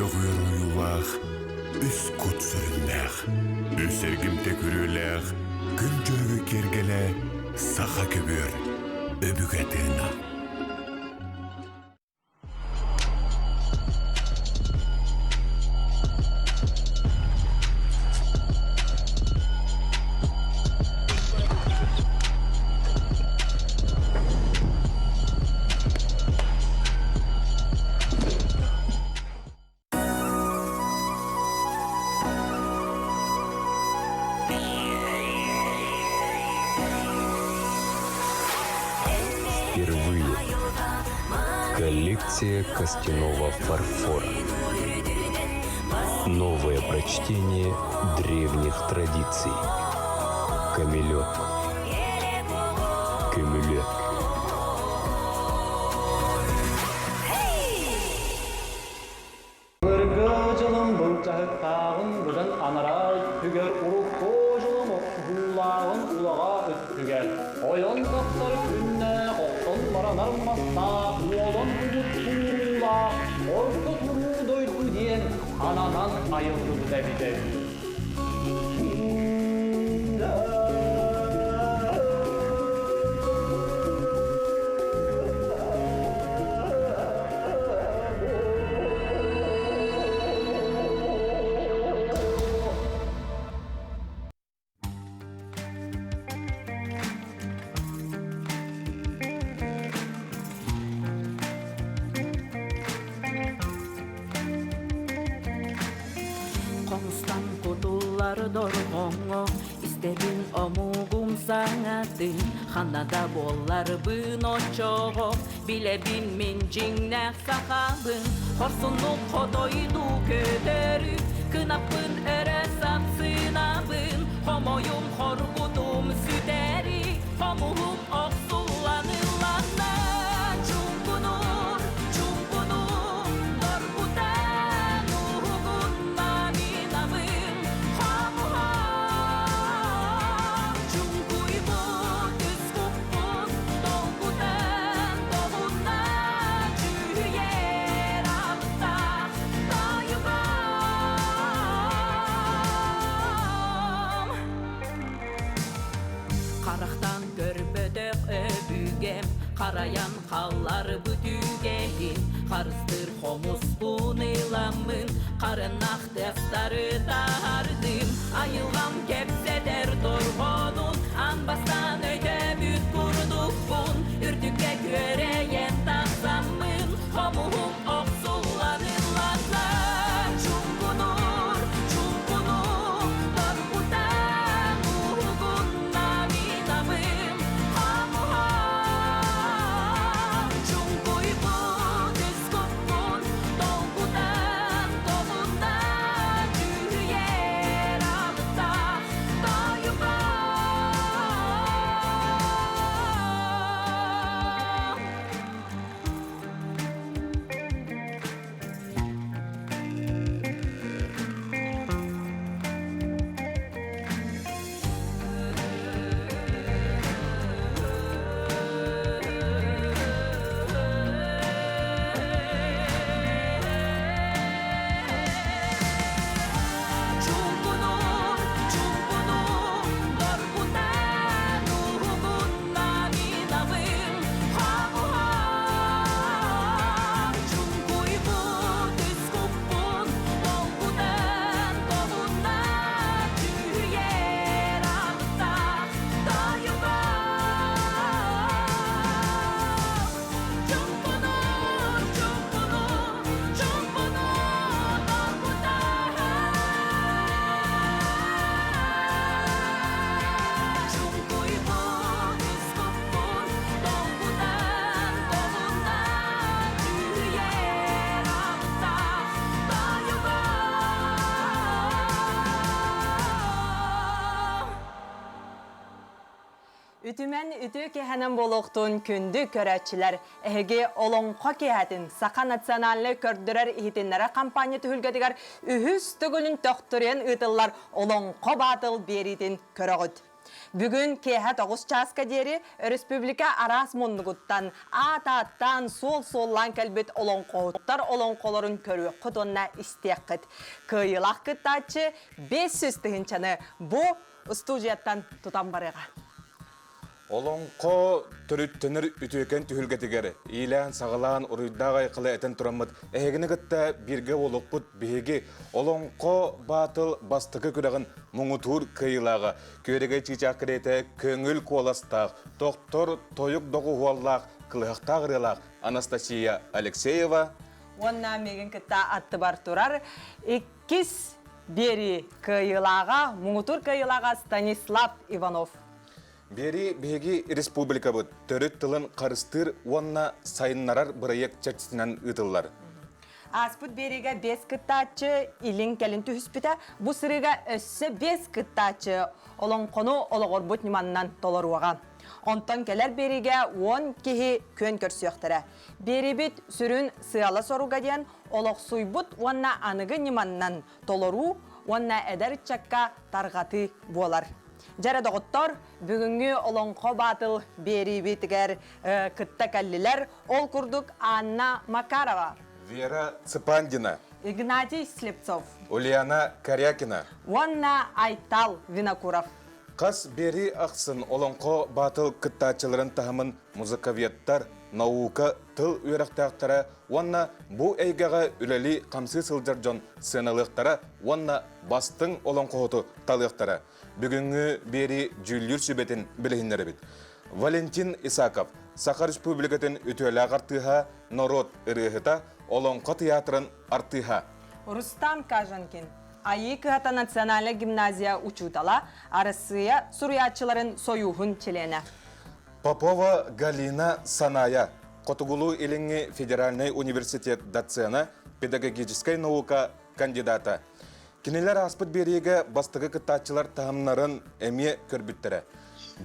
Көҕүөр ойуулаах, үс кут сүрүннээх, үс эргимтэ күрүөлээх, күн дьөрүгү киэргэлэ саха көбүөр өбүгэ тыына. Впервые. Коллекция костяного фарфора. Новое прочтение древних традиций. Камелек. Көмүлүөк. Былыргы дьылым былдьаһыктааҕын быдан анараа өттүгэр урукку дьылым охсуһуулааҕын улаҕаа өттүгэр ойон тахсар күннээх охтон баранар мастаах уолан угут тууруулаах орто туруу дойду диэн ананан айыллыбыта эбитэ үһү. Хомустан кутуллар дорҕоҥҥо истэбин омугум саҥатын ханна да буолларбын оччоҕо билэбин мин дьиҥнээх сахабын хорсуннук хотойдуу көтөрү кынаппын өрө сапсынабын хомойум хоргутум сүтэри хомуһум охсуллан ылланна чуҥкунур чуҥкунур доргутан уһугунна минабын хомуһум чуҥкуйбут үс куппун долгутан долунна дьүһүйэр аптаах тойугум. Харахтан көрбөтөх өбүгэм Харайан халларбыт үгэһин Харыстыыр хомуспун ыламмын Харынах тыастары таһардым Айылҕам кэпсэтэр дорҕоонун Аан бастаан өйдөөбүт курдукпун Үрдүккэ күөрэйэн тахсаммын Хомуһум охсуллан ылланна Чуҥкунур, чуҥкунур Доргутан уһугунна минабым Хомуһум Чуҥкуйбут үс куппун Долгутан толунна Дьүһүйэр алыптаах тойугум. Чуҥкунур, чуҥкунур, доргутан уһугунна минабын хомуһан. Чуҥкуйбут үс куппун долгутан толунна дьүһүйэр аптаах тойугум. Чуҥкунур, чуҥкунур, чуҥкунур доргутан. Чуҥкуйбут үс куппун долгутан толунна дьүһүйэр аптаах тойугум. Үтүмэн үтүө киэһэнэн буолуохтун күндү көрөөччүлэр! Эһиги Олоҥхо киэһэтин Саха национальнай көрдөрөр-иһитиннэрэр хампаанньа түһүлгэтигэр үһүс төгүлүн төхтүрүйэн ыытыллар Олоҥхо баатыл биэриитин көрөҕүт. Бүгүн киэһэ 9 чааска диэри өрөспүүбүлүкэ араас муннугуттан аат-ааттаан, суол-суоллаан кэлбит олоҥхоһуттар олоҥхолорун көрүөххүт уонна истиэххит. Кыайыылаах кыттааччы 500 тыһыынчаны бу устуудьуйаттан тутан барыаҕа. Олоҥхо төрүттэнэр үтүөкэн түһүлгэтигэр иилээн-саҕалаан уруйдаах айхалы этэн тураммыт эһигини кытта бииргэ буолуохпут биһиги Олоҥхо Баатыл бастакы күрэҕин муҥутуур кыайыылааҕа Күөрэгэй чыычаах кэриэтэ көҥүл куоластаах, тохтор тойук доҕуһуоллаах, кылыһахтаах ырыалаах Анастасия Алексеева Уонна миигин кытта аттыбар турар иккис биэрии кыайыылааҕа, муҥутуур кыайыылааҕа Станислав Иванов. Биэрии биһиги республикабыт төрүт тылын харыстыыр уонна сайыннарар бырайыак чэрчитинэн ыытыллар. Ааспыт биэриигэ биэс кыттааччы илин-кэлин түһүспүтэ. Бу сырыыга өссө биэс кыттааччы олоҥхону олоҕурбут ньыманнан толоруоҕа. Онтон кэлэр биэриигэ 10 киһи күөн көрсүөхтэрэ. Биэрибит сүрүн сыала-соруга диэн олохсуйбут уонна аныгы ньыманнан толоруу уонна эдэр ыччакка тарҕатыы буолар. Дьэрэ доҕоттор, бүгүҥҥү Олоҥхо Баатыл биэриибитигэр кытта кэллилэр. Ол курдук Анна Макарова, Вера Цыпандина, Игнатий Слепцов, Ульяна Корякина уонна Айтал Винокуров. Хас биэрии ахсын Олоҥхо Баатыл кыттааччыларын таһымын музыковедтар, наука, тыл үөрэхтээхтэрэ уонна бу эйгэҕэ үлэлии-хамсыы сылдьар дьон сыаналыахтара уонна бастыҥ олоҥхоһуту талыахтара. Бүгүҥҥү биэрии дьүүллүүр сүбэтин билиһиннэрэбит. Валентин Исаков, Саха Республикатын үтүөлээх артыыһа, норуот ырыаһыта, Олоҥхо тыйаатырын артыыһа. Рустам Кажанкин, Айыы кыһата национальнай гимназия учуутала, Арассыыйа суруйааччыларын сойууһун чилиэнэ. Попова Галина Саная, Хотугулуу-Илиҥҥи федеральнай университет доцена, педагогическай наука кандидата. Кинилэр ааспыт биэриигэ бастакы кыттааччылар таһымнарын эмиэ көрбүттэрэ.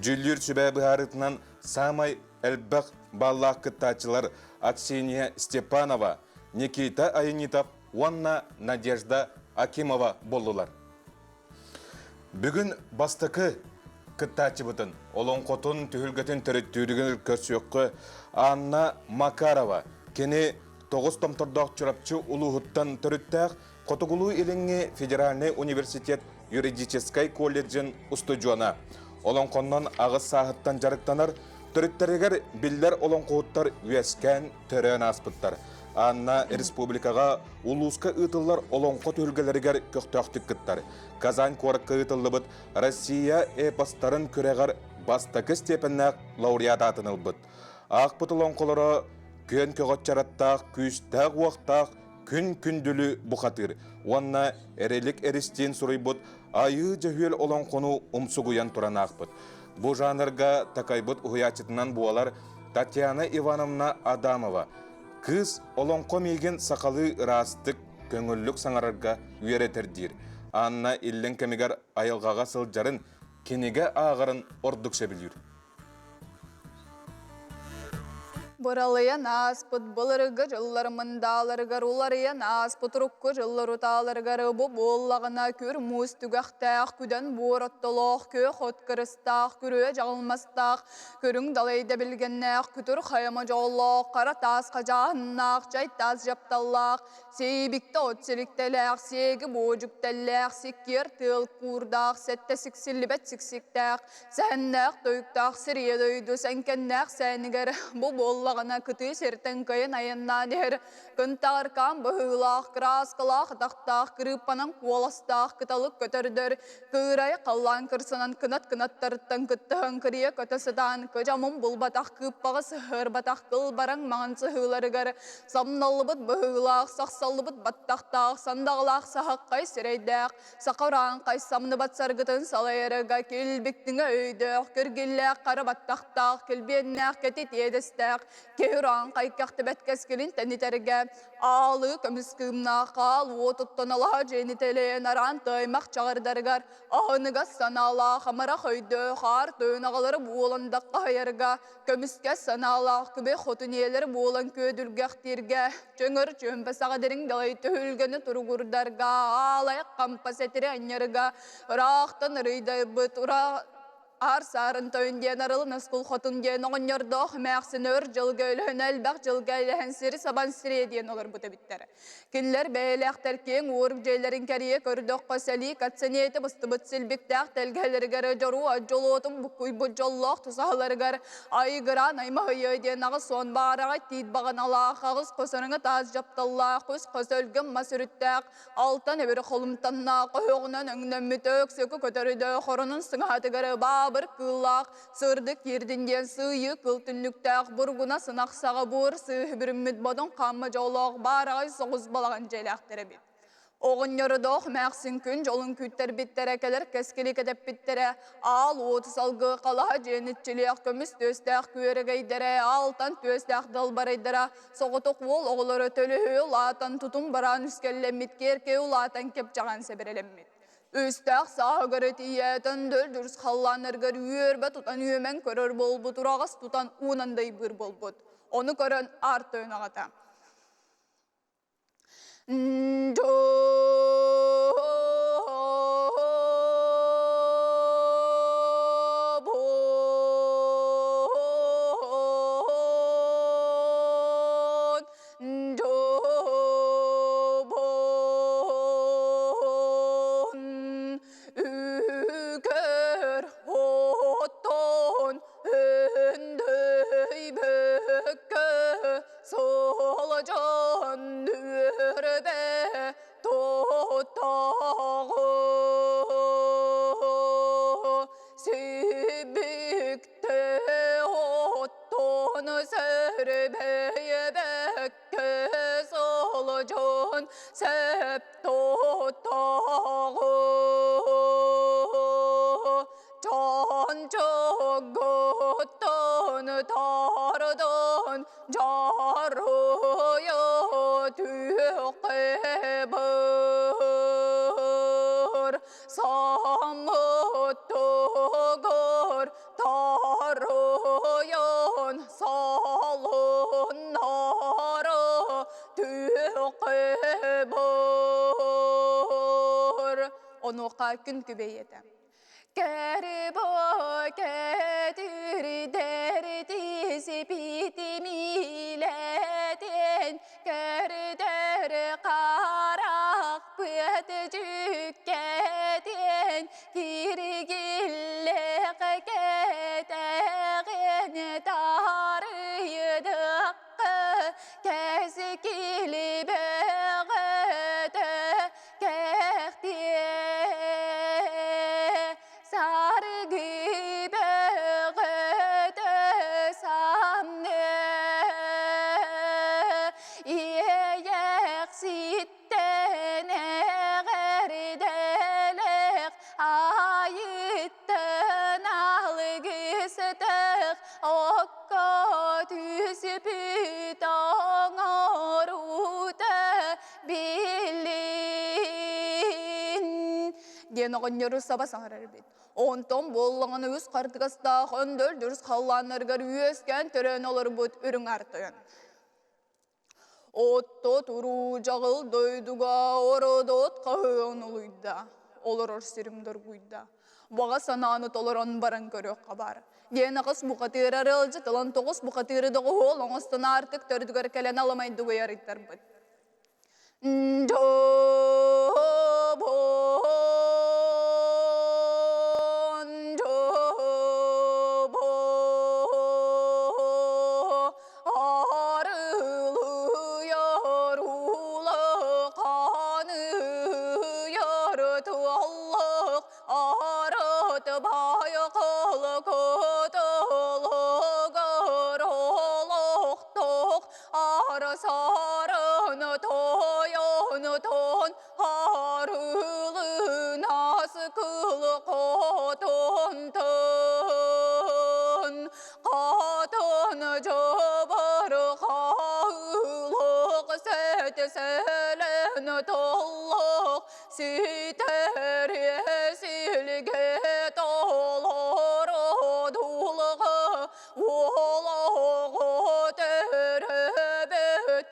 Дьүүллүүр сүбэ быһаарыытынан саамай элбэх баллаах кыттааччылар Аксения Степанова, Никита Аянитов уонна Надежда Акимова буоллулар. Бүгүн бастакы кыттааччыбытын, олоҥхотун түһүлгэтин төрүттүүрүгэр көрсүөххэ Анна Макарова. Кини тоҕус томтордоох Чурапчы улууһуттан төрүттээх Хотугулуу-Илиҥҥи федеральнай университет юридическай колледжын устудьуона. Олоҥхоннон аҕыс сааһыттан дьарыктанар, төрүттэригэр биллэр олоҥхоһуттар үөскээн, төрөөн ааспыттар. Анна республикаҕа улууска ыытыллар олоҥхо түһүлгэлэригэр көхтөөхтүк кыттар. Казань куоракка ыытыллыбыт Россия эпостарын күрэҕэр бастакы степеннээх лауреат аатын ылбыт. Аахпыт олоҥхолоро күөн көҕөччөраттаах, күүстээх-уохтаах күн күндүлү бухатыыр уонна Эрилик Эристиин суруйбут Айыы Дьөһүөл олоҥхону умсугуйан туран аахпыт. Бу жанрга такайбыт уһуйааччытынан буолар Татьяна Ивановна Адамова. Кыыс олоҥхо миигин сахалыы ыраастык, көҥүллүк саҥарарга үөрэтэр диир. Анна иллэҥ кэмигэр айылҕаҕа сылдьарын, кинигэ ааҕарын ордук сөбүлүүр. Быралыйан ааспыт былыргы дьыллар мындааларыгар уларыйан ааспыт урукку дьыллар утааларыгар бу буоллаҕына күр муус түгэхтээх, күдэн буор оттолоох, күөх от кырыстаах, күрүө дьаҕылмастаах, көрүҥ далайда билгэннээх, күтүр хайама дьоллоох, хара таас хадьааһыннаах, чай таас дьапталлаах, Сиибиктэ от силиктэлээх, сиэги буодьуктэллээх, сиккиэр тыал куурдаах, сэттэ сиксиллибэт сиксиктээх, сэһэннээх тойуктаах сирийэ дойду сэҥкэннээх сээнигэр бу буоллаҕына кытыы сиртэн кыайан айаннаан иһэр кынтааркаан быһыылаах, кырааскалаах атахтаах, кырыыппанан куоластаах кыталык көтөрдөр кыырай халлаан кырсынан кынат кынаттарыттан кыттыһан кырыйа көтө сытаан кыдьамын булбатах кыыппаҕы сыһыарбатах кылбараҥ маҥан сыһыыларыгар самналлыбыт быһыылаах, сахсаллыбыт баттахтаах, сандаҕалаах саһаххай сирэйдээх, саха урааҥхай самныбат саргытын салайарыга килбиктиҥэ өйдөөх, киргиллээх хара баттахтаах, килбиэннээх кэтит иэдэстээх, киһи урааҥхай кэхтибэт кэскилин тэнитэргэ, аалыы көмүс кыымнаах хаал уотуттан алаһа дьиэни тэлэйэн араан таймах чаҕырдарыгар аһыныгас санаалаах амарах өйдөөх аар тойон аҕалары буолан даххаһыйарга көмүскэс санаалаах күбэ хотун ийэлэр буолан күөдүлгэхтииргэ, чөҥөр чүөмпэ саҕа дириҥ далай түһүлгэни туругурдарга, аалай хампа сэтири анньарга, ыраахтан ырыйдарбыт, ура... Аар саарын тойон диэн арылын Аскул хотун диэн оҕонньордоох эмээхсин өр дьылга өлөһөн элбэх дьылга элэһэн сири сабан сириэ диэн олорбут эбиттэр. Кинилэр бэйэлээхтэр киэҥ уорук дьиэлэрин кэрийэ көрдөххө сэлии кацаниэти быстыбыт силбиктээх тэлгэһэлэригэр дьоруо дьолуотун буккуйбут дьоллоох тусаһаларыгар айыгыраан аймаһыйа диэн 80 баараҕай тиит баҕаналаах аҕыс хосороҥо таас дьапталлаах үс хос өлгөм мас үрүттээх Алтан эбир холумтаннаах өһөҕүнэн өҥнөммүт өксөкү көтөрүдө хоронун сыҥаһатыгар баабыр кыыллаах сырдык киирдин диэн сыыйыы кыл түннүктээх бургуна сынах саҕа буор сыыһы бүрүммүт бодоҥ хаамма дьолоох баараҕай соҕус балаҕан дьиэлээхтэр эбит. Оҕонньордоох эмээхсин күн дьолун күүттэрбиттэрэ кэлэр кэскили кэтэппиттэрэ Аал уоту салгыы халаһа дьиэниччилиэх көмүс түөстээх күөрэгэйдэрэ, алтан түөстээх далбарайдара, соҕотох уол оҕолоро төлөһүө улаатан тутум бараан үскэллэммит киэркэй улаатан кэпчэҕэн сэбэрэлэммит. Үстээх сааһыгар тиийээтэн дөл-дүрс халлааннарыгар үөрбэ тутан үөмэн көрөр буолбут ураҕас тутан уунан дайбыыр буолбут. Ону көрөн аар тойон аҕата. Үкэр оттон өндөйбөккө Солодьон үөрбэ тоттоҕу Сибикте оттон сөрбөйбөккө солодьон сөп тоттоҕу Чончоготтон тардон дьоруйа түөккэбэр самыттыгар таруйан салыннара түөккэбэр Онуоха күн күбэй этэ. Кэрбо кэтүрдэр тиспитимилэтин көрдөр харах пыат дьүккэтин киргиллэх кэтэҕин тарыйдыккы кэскили бөҕөтө кэхтиэ саргы бөҕөтө самны иэйэхситтэн эҕэрдэлэх айыттан алгыстах окко түспүт оҥоруута билин диэн оҕонньору саба саҥарар эбит. Онтон буоллаҕына үс хартыгастаах өндөл дүрс халлааннарыгар үөскээн төрөөн олорбут үрүҥ аар тойон. Отто туруу дьаҕыл дойдуга ородот хаһыан улуйда, олорор сирим доргуйда. Баҕа санааны толорон баран көрүөххэ баар. Диэн аҕыс бухатыыр арыалдьыт ылан тоҕус бухатыыры доҕуһуол оҥостон аартык төрдүгэр кэлэн аламайдыгы арыйтарбыт. Дьобон, дьобо, арылыйар улаханыйар туоллук арыт байқал кытылыгар олохтох Арсарын тойон тон арылынас кыл хотон тын Қатын жыбыр қаулық сәт сәлін толық ситер есілге толыр дулығы Олоҕу төрөбүт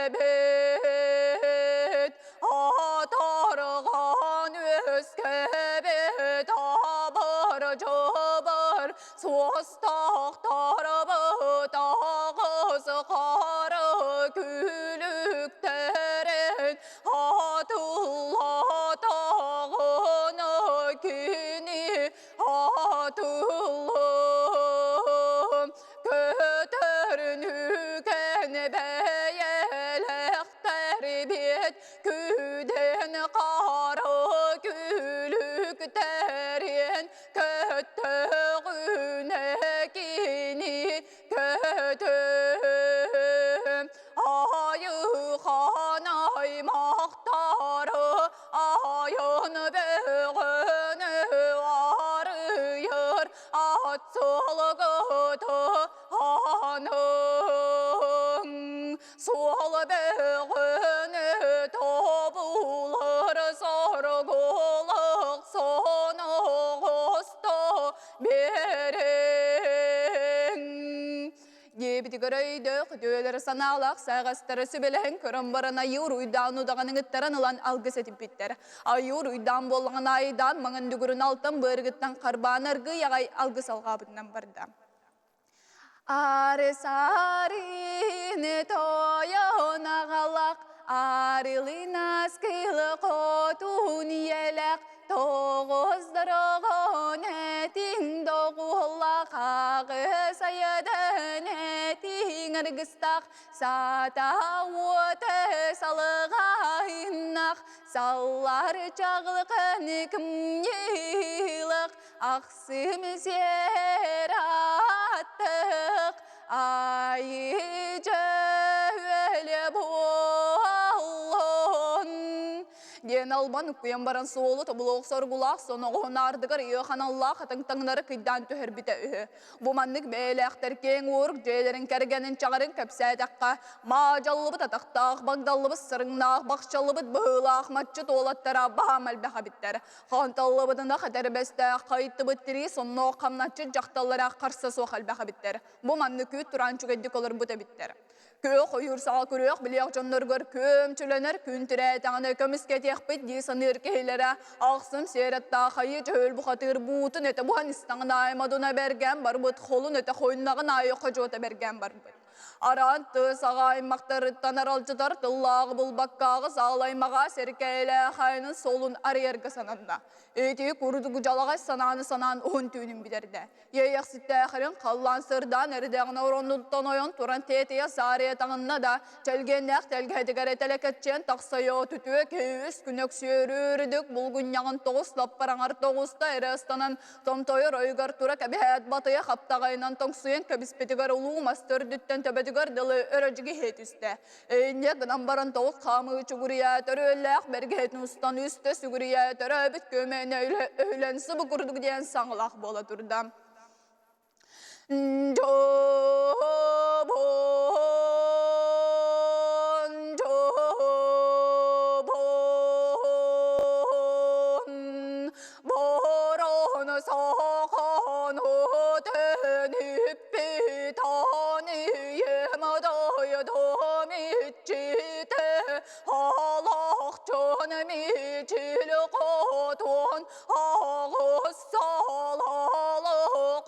эбит, атарҕан үөскэбит абыр дьон. Айыхан аймахтары айын бөҕөнү арыйыр ат сылгыты аның суол бөҕөнү тобулар соргулук соноҕосто биэриҥ Диэбитигэр өйдөөх, үтүөлэрэ санаалаах сааҕастара сүбэлэһэн көрөн баран айыы уруйдаан удаҕаны ыттаран ылан алгыс этиппиттэр. Айыы уруйдаан буоллаҕына айдаан маҥан дүгүрүн алтан быарыгыттан харбаан аргыый аҕай алгыс алҕаабытынан барда. Ары сарыны тойон аҕалах, арылынас кыылы хотун иэлэх, тоҕус дороҕон этиҥ доҕуһуллах, аҕыс айыдан этиҥ аргыстах, сата уота салыҕайыннах, саллар чаҕылыкын кымньыылах, Ахсым сиэр аттык айы дьөһүөлэ буоллун диэн албан уккуйан баран суолу тобулуох соргулаах соноҕоһун аардыгар ыйыаханаллаах атыҥ-таҥнары кыйдаан түһэрбитэ үһү. Бу маннык бэйэлээхтэр киэҥ уорук дьиэлэрин кэргэнин чаҕарын кэпсээтэххэ, маадьаллыбыт атахтаах, багдаллыбыт сарыҥнаах, бахчаллыбыт быһыылаах маччыт уолаттара баһаам элбэх эбиттэр. Ханталлыбытына хэтэрбэстээх, хайыттыбыт тирии сонноох хамначчыт дьахталлара харса суох элбэх эбиттэр. Бу маннык үүт тураан үчүгэйдик олорбут эбиттэр. Күөх ойуур саҕа күрүөх билиэх дьонноргор күөмчүлэнэр күн тирээтэҕинэ көмүскэтиэхпит дии саныыр киһилэрэ ахсым сиэраттаах хайыы дьөһүөл бухатыыр буутун этэ буһан истэҕин аайы модуна бэргэн барбыт холун этэ хойуннаҕын аайы ходьуота бэргэн барбыт. Араан тыас аҕа аймахтарыттан аралдьытар тыллааҕы булбаккааҕы саалаймаҕа сэркээлээх айанын суолун арыйарга сананна. Ити курдук дьалаҕай санааны санаан уһун түүнүн бүтэрдэ. Иэйэхситтээхэрин халлаан сырдаан эрдэҕинэ оронуттан ойон туран тиэтийэ саарыйа таҥынна да, чэлгиэннээх тэлгэһэтигэр этэлэкэччиэн тахсайо түтүө киһи үс күн өксүөрүрүдүк булгунньаҕын тоҕус лаппараҥар тоҕуста эрэ ыстанан Томтойор ойугар тура кэбиһээт батыйа хаптаҕайынан тоҥсуйан кэбиспитигэр улуу мас төрдүттэн төбөтүгэр дылы өрө дьигиһэ түстэ. Инньэ гынан баран тоҕус хаамыы чугуруйа төрүөллээх бэргэһэтин устан үстэ сүгүрүйэ төрөөбүт күөмэйинэ өһүлэн сыбы курдук диэн саҥалаах буола турда. Дьобон, дьобон, Борон сахан өтөнүппүт аныйым дойдум иччитэ Алахчын мичил хотун аҕыс салалы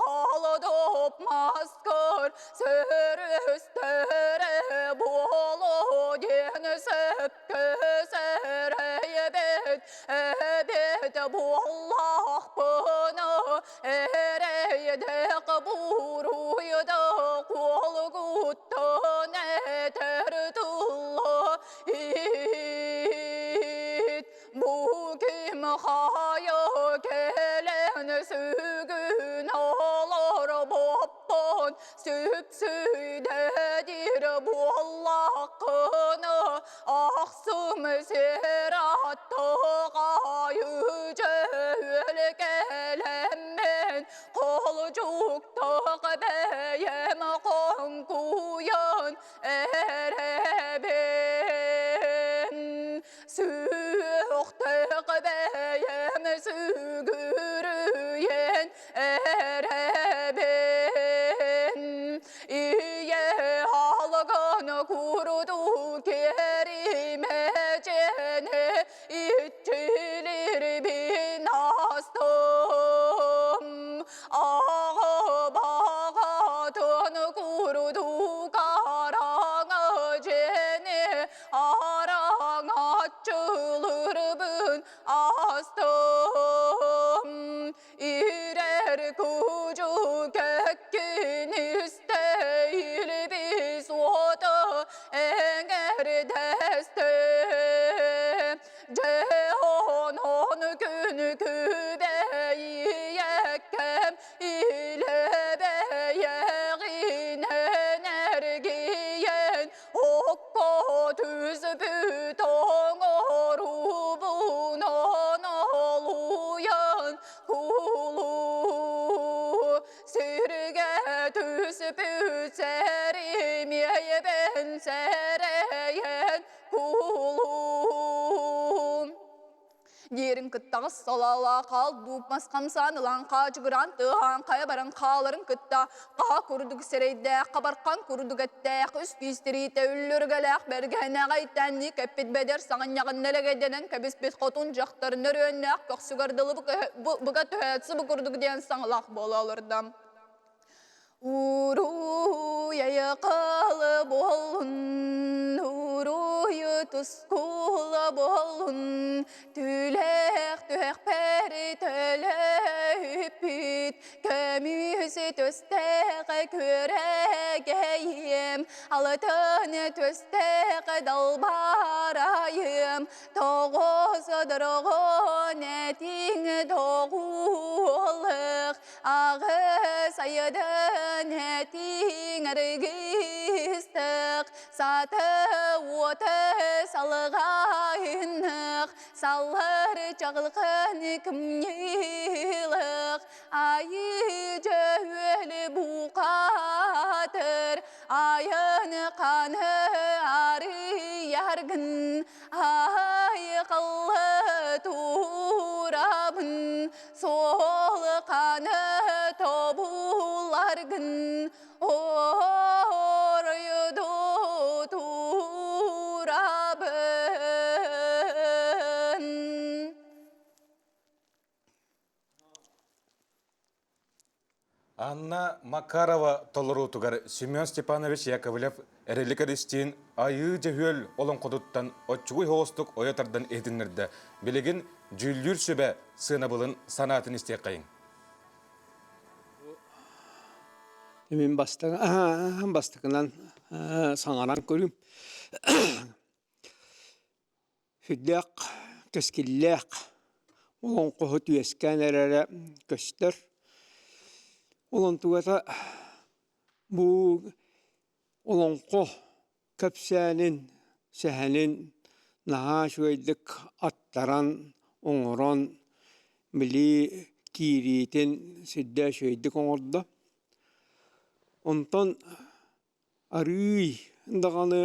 қалдып маскыр сөрүстөрө буолу диэн сөпкө сэрэйбит эбит буоллахпына эрэйдэх буруйда куолгуттан этэр тылла иһит бу ким хайа кэлэн сүгүн олорбоппун сүпсүйдэтир буоллаххына ахсым сир аттыгайы дьөһүөл кэлэммин холдьуктах бэйэм хоҥкуйан эрэбин сүөхтэх бэйэм сүгүрүйэн эрэбин ийэ алган курдук кэримэчэни иччилирбин астым аҕа баҕатын курдук араҥа дьэни араҥаччылырбын астым Ирэр кужу кэккин истэйлибис уота эҥэрдэстэ Дьэ онон күн күбэйиэккэм илэбэйэҕинэн эргийэн окко. Түспүт оҥорубунан олуйан кулу Сиргэ түспүт сэримиэйбин сэрэйэн кулу Диэрин кыттаҕас салаалаах хаал дууп мас хамсаан ылан хаачыгыраан тыаһаан хайа баран хааларын кытта хаһа курдук сирэйдээх хабархан курдук эттээх үс тиистириитэ үллүргэлээх бэргэһэнэҕэйтэннии кэппит бэдэр саҕынньаҕын нэлэгэйдэнэн кэбиспит хотун дьахтар нөрүөннээх көхсүгэр дылы быга түһээт субу курдук диэн саҥалаах буола олордо. Уруй-айыкалы буоллун, уруй тускула буоллун, түлэх түһэхпэри төлөппүт, көмүс төстөөх күөрэгэйим, алтын төстөөх далбарайым, тоҕус дорогон этиҥ тоҕуулук, Аҕыс айыдын этиҥ аргыстык, саты уоты салҕайыннык, саллар чаҕылхын кымньыылык, айыы дьөһүөл бухатыр, айын ханы арыйаргын, айқаллы турабын, Суолканы тобуларгын оройду турабын. Анна Макарова толоруутугар Семен Степанович Яковлев Эрэлик Эристиин Айыы Дьөһүөл олоҥхотуттан оччугуй соҕустук ойо тардан иһитиннэрдэ. Билигин дьүүллүүр сүбэ сыанабылын санаатын истиэххэйиҥ. Мин бастакынан саҥаран көрүүм. Сүрдээх кэскиллээх олоҥхоһут үөскээн эрэрэ көстөр. Ол онтугата бу олоҥхо кэпсээнин, сэһэнин наһаа үчүгэйдик аттаран, оҥорон, били киириитин сүрдээх үчүгэйдик оҥордо. Онтон арыый даҕаны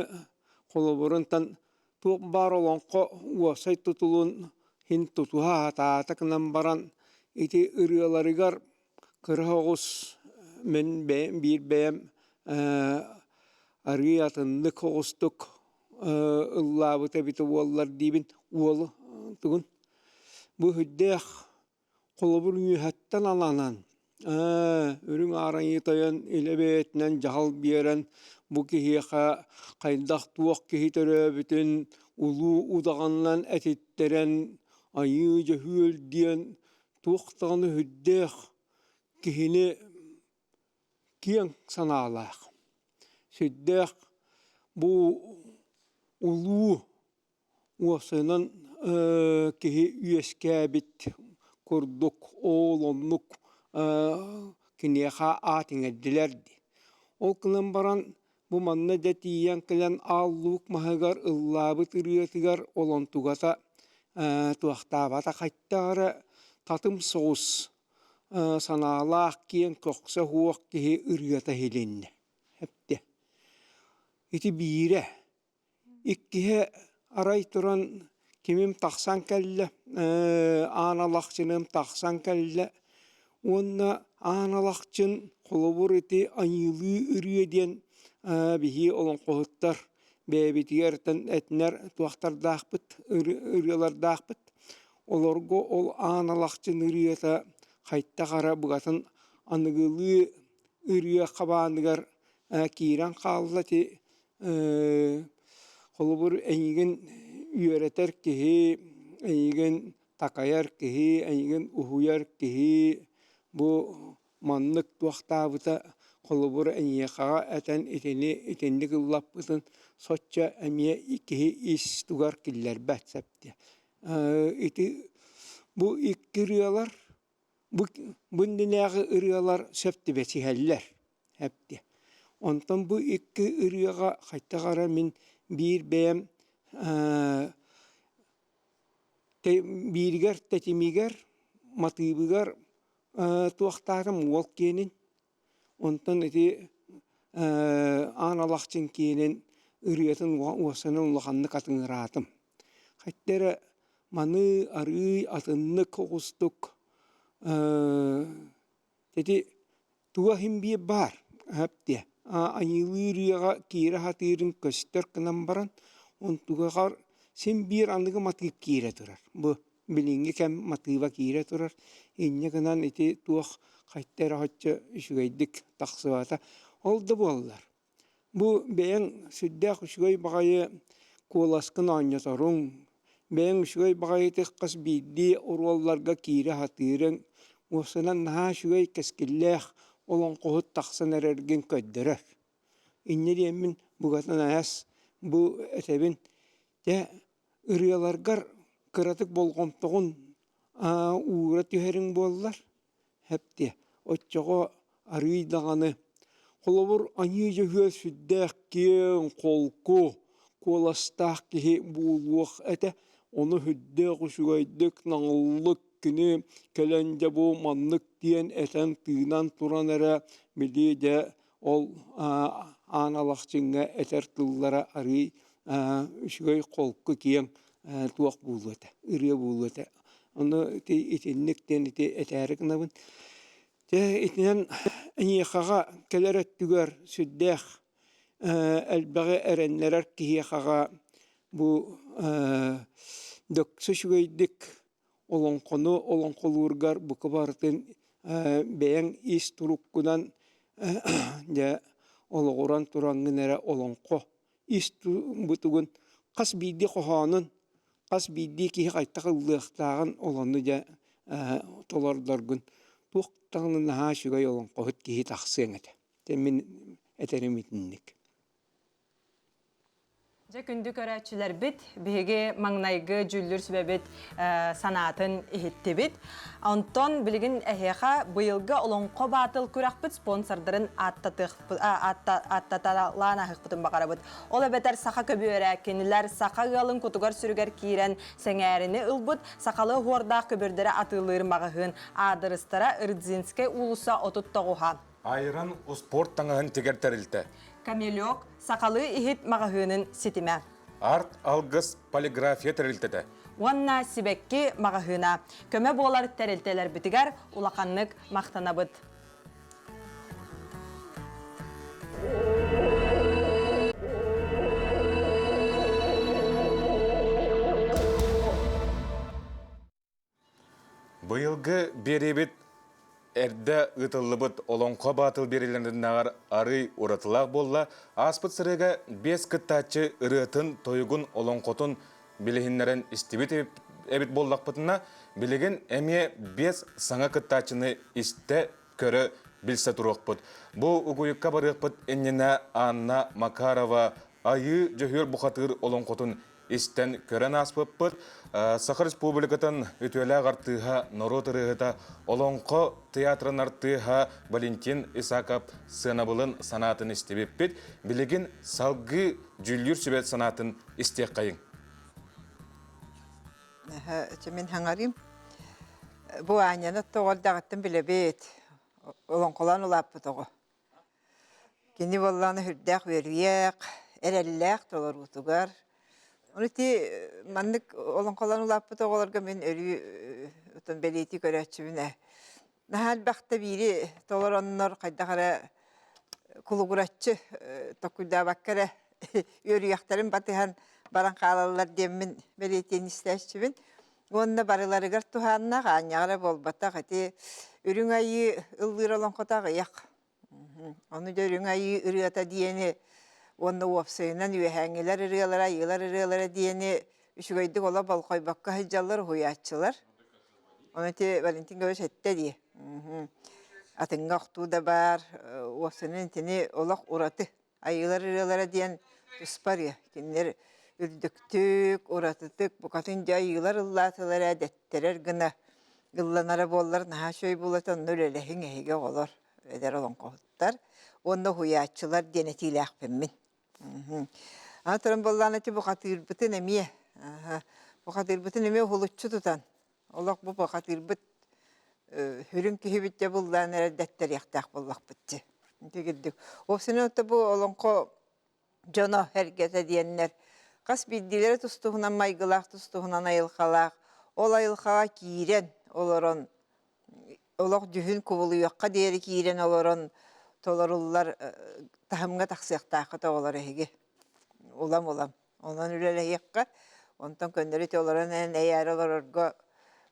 холобурунтан туох баар олоҥхо уопсай тутулун иһин тутуһа сатаата гынан баран ити ырыаларыгар кыра оҕус мин бэйэм биир бэйэм арыый атыннык оҕустук ыллаабыта эбитэ буоллар диибин уолу тугун бу сүрдээх Холобур үөһэттэн аланан, үрүҥ аарайыы тойон илэ бэйэтинэн дьаһал биэрэн бу киһиэхэ хайдах-туох киһи төрөөбүтүн улуу удаҕанынан этиттэрэн айыы дьөһүөл диэн туох даҕаны сүрдээх киһини киэҥ санаалаах, сүрдээх бу улуу Уопсайынан киһи үөскээбит курдук ол оннук киниэхэ аат иҥэрдилэр дии. Ол гынан баран бу манна дьэ тиийэн кэлэн Аал Луук маһыгар ыллаабыт ырыатыгар ол онтугата туохтаабата хайдах эрэ татым соҕус санаалаах киэҥ көхсө суох киһи ырыата иһилиннэ. Эптэ. Ити биирэ. Иккиһэ арай туран кимим тахсан кэллэ, Аан Алахчыным тахсан кэллэ уонна Аан Алахчын холобур ити айыылыы ырыа диэн биһиги олоҥхоһуттар бэйэбитигэр этинэр туохтардаахпыт, ырыалардаахпыт. Олорго ол Аан Алахчын ырыата хайдах эрэ букатын аныгылыы ырыа хабааныгар киирэн хаалла ити Холобур, эйигин үөрэтэр киһи, эйигин такайар киһи, эйигин уһуйар киһи бу маннык туохтаабыта холобур эйиэхэҕэ этэн итини итинник ыллаппытын соччо эмиэ киһи ис тугар киллэрбэт сөп диэ. Ити бу икки ырыалар Бу бу иннинээҕи ырыалар сөп түбэсиһэллэр эптиэ. Онтон бу икки ырыаҕа хайдах эрэ мин биир бэйэм бииригэр тэтимигэр, матыыбыгар туохтаатым уол киэнин, онтон ити Аан Алахчын киэнин ырыатын уосанан улаханнык атыҥыраатым. Хайта эрэ маны арыый атыннык оҕустук ити туга иһин биир баар диэ айыылыы ырыаҕа киирэ сатыырын көстөр гынан баран онтугар син биир аныгы матыып киирэ турар бу билиҥҥи кэм матыыба киирэ турар инньэ гынан ити туох хайта эрэ соччо үчүгэйдик тахсыбата ол да буоллар Бу бэйэҥ сүрдээх үчүгэй баҕайы куоласкын оонньоторуҥ, бэйэҥ үчүгэй баҕайытык хас биирдии оруолларга киирэ сатыырыҥ, уопсайынан наһаа үчүгэй кэскиллээх олоҥхоһут тахсан эрэргин көрдөрөр. Инньэ диэммин букатын айас бу этэбин, дьэ ырыаларгар кыратык болҕомтоҕун уура түһэриҥ буоллар Эптиэ, оччоҕо арыый даҕаны, холобур, аньыы дьөһүө сүрдээх киэҥ, холку, куоластаах киһи буолуох этэ, ону сүрдээх үчүгэйдик наҥыллык кини кэлэн дьэ бу маннык диэн этэн-тыынан туран эрэ били дьэ ол Аан Алахчыҥҥа этэр тыллара арыый үчүгэй холку киэҥ туох буолуо этэ, ырыа буолуо этэ. Ону ити итинник диэн ити этээри гынабын. Дьэ итинэн эйиэхэҕэ кэлэр өттүгэр сүрдээх элбэҕи эрэннэрэр киһиэхэҕэ бу дөксө үчүгэйдик олоҥхону олоҥхолуургар бука барытын бэйэҥ ис туруккунан дьэ олоҕуран тураҥҥын эрэ олоҥхо ис бутугун хас биирдии хоһоонун хас биирдии киһи хайдах ыллыахтааҕын олону дьэ толордоргун туох даҕаны наһаа үчүгэй олоҥхоһут киһи тахсыаҥ этэ. Дьэ мин этэрим итинник. Дьэ күндү көрөөччүлэрбит, биһиги маҥнайгы дьүүллүүр сүбэбит санаатын иһиттибит. Онтон билигин эһиэхэ быйылгы Олоҥхо Баатыл күрэхпит спонсордарын ааттаталаан аһыахпытын баҕарабыт. Ол эбэтэр саха көбүөрэ, кинилэр саха ыалын кутугар-сүрүгэр киирэн сэҥээрини ылбыт сахалыы оһуордаах көбүөрдэри атыылыыр маҕаһыын аадырыстара Рыдзинскай уулусса 39-а. Айран успуорт таҥаһын тигэр тэрилтэ. Камелек сахалыы иһит маҕаһыынын ситимэ. Арт Алгыс полиграфия тэрилтэтэ. Уонна сибэкки маҕаһыына. Көмө буолар тэрилтэлэрбитигэр улаханнык махтанабыт. Быйылгы биэриибит эрдэ ыытыллыбыт Олоҥхо Баатыл биэриилэринээҕэр арыый уратылаах буолла. Ааспыт сырыыга биэс кыттааччы ырыатын, тойугун, олоҥхотун билиһиннэрэн истибит эбит буоллахпытына, билигин эмиэ биэс саҥа кыттааччыны истэ, көрө, билсэ туруохпут. Бу угуйукка барыахпыт иннинэ Анна Макарова Айыы Дьөһүөр бухатыыр олоҥхотун истэн көрөн ааспыппыт. Саха Республикатын үтүөлээх артыыһа, норуот ырыаһыта, Олоҥхо театрын артыыһа Валентин Исаков сыанабылын санаатын истибиппит. Билигин салгыы дьүүллүүр сүбэ санаатын истиэххэйиҥ. Мин хаҥарыым. Бу Аняны тоҕо билэбит. Олоҥхолоон улааппыт оҕо. Кини буоллаҕына сүрдээх үөрүйэх, эрэллээх толоруутугар. Ону ити маннык олоҥхолоон улааппыт оҕолорго мин өрүү отон бэлиэтии көрөөччүбүн ээ. Наһаа элбэхтэ биири толороннор хайдах эрэ кулугураччы токуйдаабакка эрэ үөрүйэхтэрин батыһан баран хаалаллар диэммин бэлиэтиэн истээччибин. Уонна барыларыгар туһааннаах аанньаҕа эрэ буолбатах ити Үрүҥ Айыы ыллыыр олоҥхото аҕыйах. Ону дьэ Үрүҥ Айыы ырыата диэни уонна уопсайынан үөһээҥҥилэр ырыалара, айыылар ырыалара диэни үчүгэйдик олох болҕойбокко сылдьаллар уһуйааччылар. Ону ити Валентин Гаврильевич эттэ дии. Атыҥҥа охтуу да баар, уопсайынан итини олох ураты Айыылар ырыалара диэн туспа ырыа. Кинилэр үрдүктүк, уратытык, букатын дьэ айыылар ыллаатылар ээ дэттэрэр гына ылланара буоллар наһаа үчүгэй буолуо этэ. Онно үлэлэһиҥ эһиги оҕолор, эдэр олоҥхоһуттар уонна уһуйааччылар диэн этиилээхпин мин. Аны туран буоллаҕына ити бухатыырбытын эмиэ, бухатыырбытын эмиэ уһулуччу тутан, олох бу бухатыырбыт сүрүн киһибит дьэ буллаан эрэр дэттэриэхтээх буоллахпыт дии. Ити курдук. Уопсайынан бу олоҥхо дьоно эргэтэ диэннэр хас биирдиилэрэ тус-туһунан майгылаах, тус-туһунан айылҕалаах, ол айылҕаҕа киирэн олорон олох дьүһүн кубулуйуохха диэри киирэн олорон толоруллар таһымҥа тахсыахтааххыт оҕолор эһиги улам-улам онон үлэлэһиэххэ онтон көннөрү ити олорон эн эйээрэ олорорго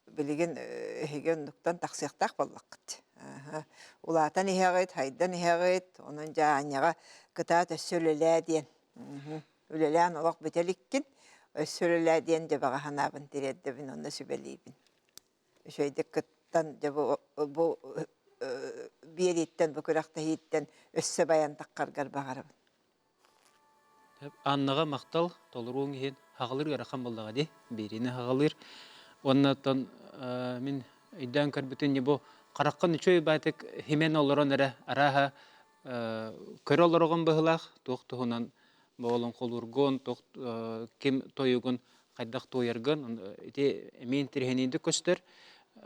билигин эһиги оннуктан тахсыахтаах буоллаххыт улаатан иһэҕит хайдан иһэҕит онон дьэ аанньаҕа кытаат өссө үлэлээ диэн үлэлээн олох бүтэ иликкин өссө үлэлээ диэн дьэ баҕа санаабын тириэрдэбин уонна сүбэлиибин үчүгэйдик кыттан дьэ бу бу биэрииттэн бу күрэхтэһииттэн өссө байан таххаргар баҕарабын Аннаҕа махтал толоруоҥ иһин хаҕылыыр ыарахан буоллаҕа дии, биэриини хаҕылыыр. Уонна оттон мин өйдөөн көрбүтүм не бу хараххын үчүгэй баайтык химэн олорон эрэ арааһа көрө олороҕун быһыылаах туох туһунан бу олоҥхолуургун, туох ким тойугун хайдах туойаргын ити эмиэ интэриэһинэйдик көстөр.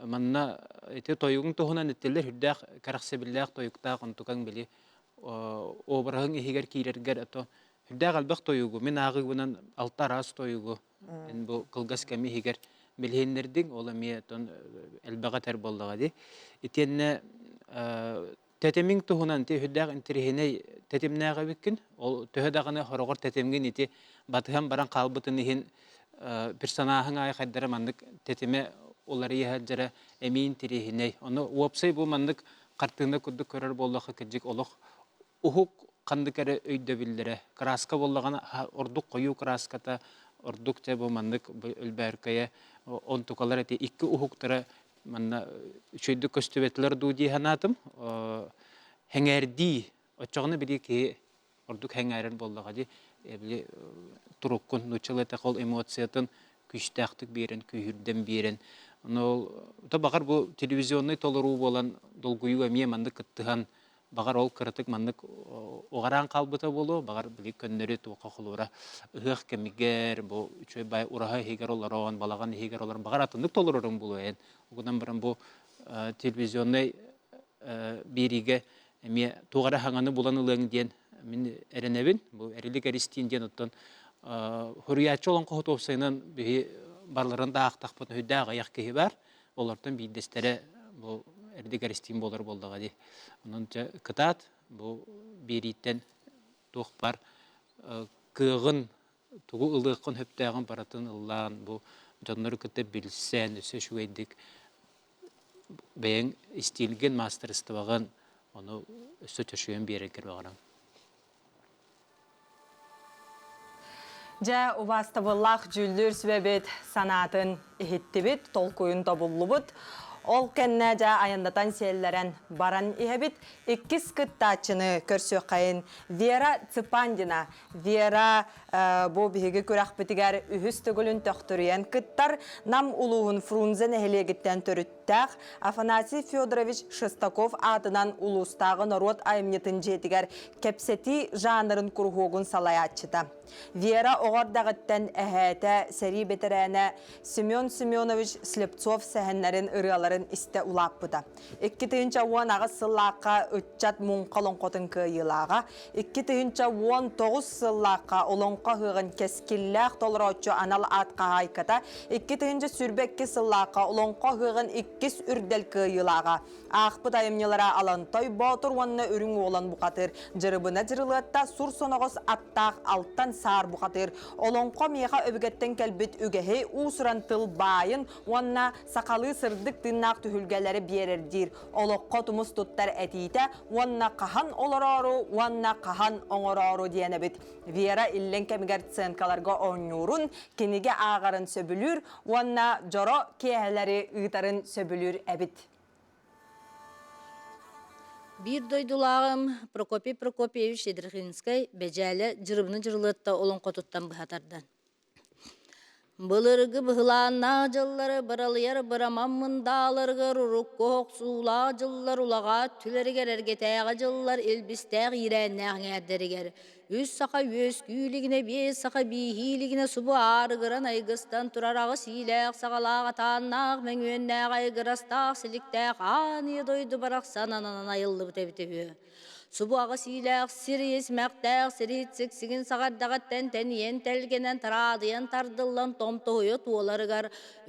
Манна ити тойугуҥ туһунан этиллэр үрдээх кэрэхсэбиллээх тойуктаах онтукаҥ били обраһыҥ иһигэр киирэргэр ото үрдээх элбэх тойугу мин ааҕыыбынан алта араас тойугу эн бу кылгас кэм иһигэр билиһиннэрдиҥ ол эмиэ отон элбэҕи этэр буоллаҕа дии итиэннэ тэтимиҥ туһунан ити үрдээх интэриэһинэй тэтимнээх эбиккин ол төһө даҕаны хороҕор тэтимҥин ити батыһан баран хаалбытын иһин персонаһыҥ аайы хайдара маннык тэтимэ уларыйа сылдьара эмиэ интэриэһинэй ону уопсай бу маннык хартыына курдук көрөр буоллахха кырдьык олох уһук ханнык эрэ өйдөбүллэрэ краска буоллаҕына ордук хойуу краската ордук дьэ бу маннык өлбөөркөйө онтукалар эти икки уһуктара манна үчүгэйдик көстүбэтилэр дуу дии санаатым хэҥээрдии оччоҕуна били киһи ордук хэҥээрэр буоллаҕа дии били туруккун нууччалыы этэх ол эмоциятын күүстээхтик биэрэн күүһүрдэн биэрэн ону ол то баҕар бу телевизионнай толоруу буолан долгуйуу эмиэ маннык кыттыһан баҕар ол кыратык маннык уҕараан хаалбыта буолуо баҕар били көннөрү туохха холуура ыһыах кэмигэр бу үчүгэй баай ураһа иһигэр олорон балаҕан иһигэр олорон баҕар атыннык толороруҥ буолуо эн угунан баран бу телевизионнай биэриигэ эмиэ туох эрэ хаҥаны булан ылыаҥ диэн мин эрэнэбин. Бу Эрилик Эристиин диэн оттон суруйааччы олоҥхоһут уопсайынан биһи барыларын да аахтахпытына сүрдээх аҕыйах киһи баар. Олортон биирдэстэрэ бу Эрилик Эристиин буолар буоллаҕа дии. Онон дьэ кытаат бу биэрииттэн туох баар кыаҕын тугу ылыаххын сөптөөҕүн барытын ыллаан бу дьоннору кытта билсэн өссө үчүгэйдик бэйэҥ истиилгин, маастарыстыбаҕын ону өссө чочуйан биэрэргэр баҕарам. Дьэ, убаастабыллаах дьүүллүүр сүбэбит санаатын иһиттибит, толкуйун тобуллубут. Ол кэннэ дьэ айаннатан сиэллэрэн баран иһэбит. Иккис кыттааччыны көрсүөххэйин Вера Цыпандина. Вера бу биһиги күрэхпитигэр үһүс төгүлүн төхтүрүйэн кыттар Нам улууһун Фрунзе нэһилиэгиттэн төрүттээх Афанасий Федорович Шестаков аатынан улуустааҕы норуот айымньытын дьиэтигэр кэпсэтии жанрын куруһуогун салайааччыта. Вера оҕо эрдэҕиттэн эһээтэ сэрии бэтэрээнэ Семен Семенович Слепцов сэһэннэрин ырыаларын истэ улааппыта. 2018 сыллаахха ыччат муҥха олоҥхотун кыайыылааҕа, 2019 сыллаахха олоҥхо ыһыаҕын кэскиллээх толорооччу анал аат хаһаайката, 2022 сыллаахха олоҥхо ыһыаҕын иккис үрдэл кыайыылааҕа, аахпыт айымньылара Алантой Боотур уонна Үрүҥ Уолан бухатыыр, Дьырыбына Дьырылыатта сур соноҕос аттаах Алтан Саар бухатыыр, олоҥхо миэхэ өбүгэттэн кэлбит үгэһи уус-уран тыл баайын уонна сахалыы сырдык тыыннаах түһүлгэлэри биэрэр диир олоххо тумус туттар этиитэ уонна хаһан олороору уонна хаһан оҥороору диэн эбит. Вера иллэҥ кэмигэр сценкаларга оонньуурун, кинигэ ааҕарын сөбүлүүр уонна дьоро киэһэлэри ыытарын сөбүлүүр эбит. Биир дойдулааҕым Прокопий Прокопьевич Ядрихинскай Бэдьээлэ Дьырыбыны Дьырылыатта олоҥхотуттан быһа тардан. Былыргы быһылааннаах дьыллары быралыйар быраман мындааларыгар урукку охсуулаах дьыллар улаҕаа өттүлэригэр эргэтээҕи дьыллар илбистээх иирээннээх эҥээрдэригэр үс саха үөскүү илигинэ биэс саха бииһии илигинэ субу аарыгыран айгыстан турар аҕыс иилээх саҕалаах атааннаах мөҥүөннээх айгырастаах силиктээх аан ийэ дойду барахсан ананан айыллыбыт эбитэ үһү. Субу аҕыс иилээх сир исмэхтээх сири сиксигин саҕардаҕыттан тэнийэн тэлгэнэн тараадыйан тардыллан томтоһуйа туоларыгар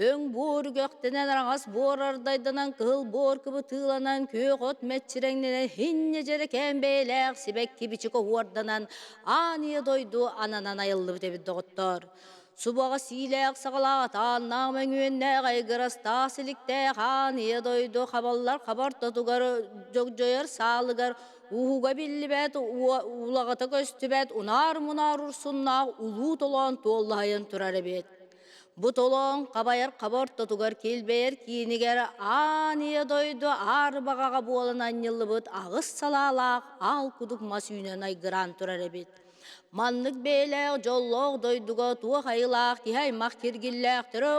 өҥ буор үгэхтэнэн араҥас буор ардайданан кыһыл буор кыбытыыланан күөх от мэччирэҥнэнэн хинньэ дьэрэкээн бэйэлээх сибэкки бичик оһуорданан аан ийэ дойду ананан айыллыбыт эбит доҕоттоор. Субаҕа сиилээх саҕалаах атааннаах мөҥүөннээх айгырастаах силиктээх аан ийэ дойду хабаллар хабар тотугар дьогдьойор саалыгар ууга биллибэт улаҕата көстүбэт унаар-мунаар урсуннаах улуу толоон туоллаһайан турар эбит. Бу толоон хабайар хаба ортотугар килбэйэр киинигэр аан ийэ дойду аар баҕаҕа буолан анньыллыбыт аҕыс салаалаах аал кудук мас үүнэн айгыраан турар эбит. Маннык бэйэлээх дьоллоох дойдуга туох айылаах киһи аймах киргиллээхтэрэ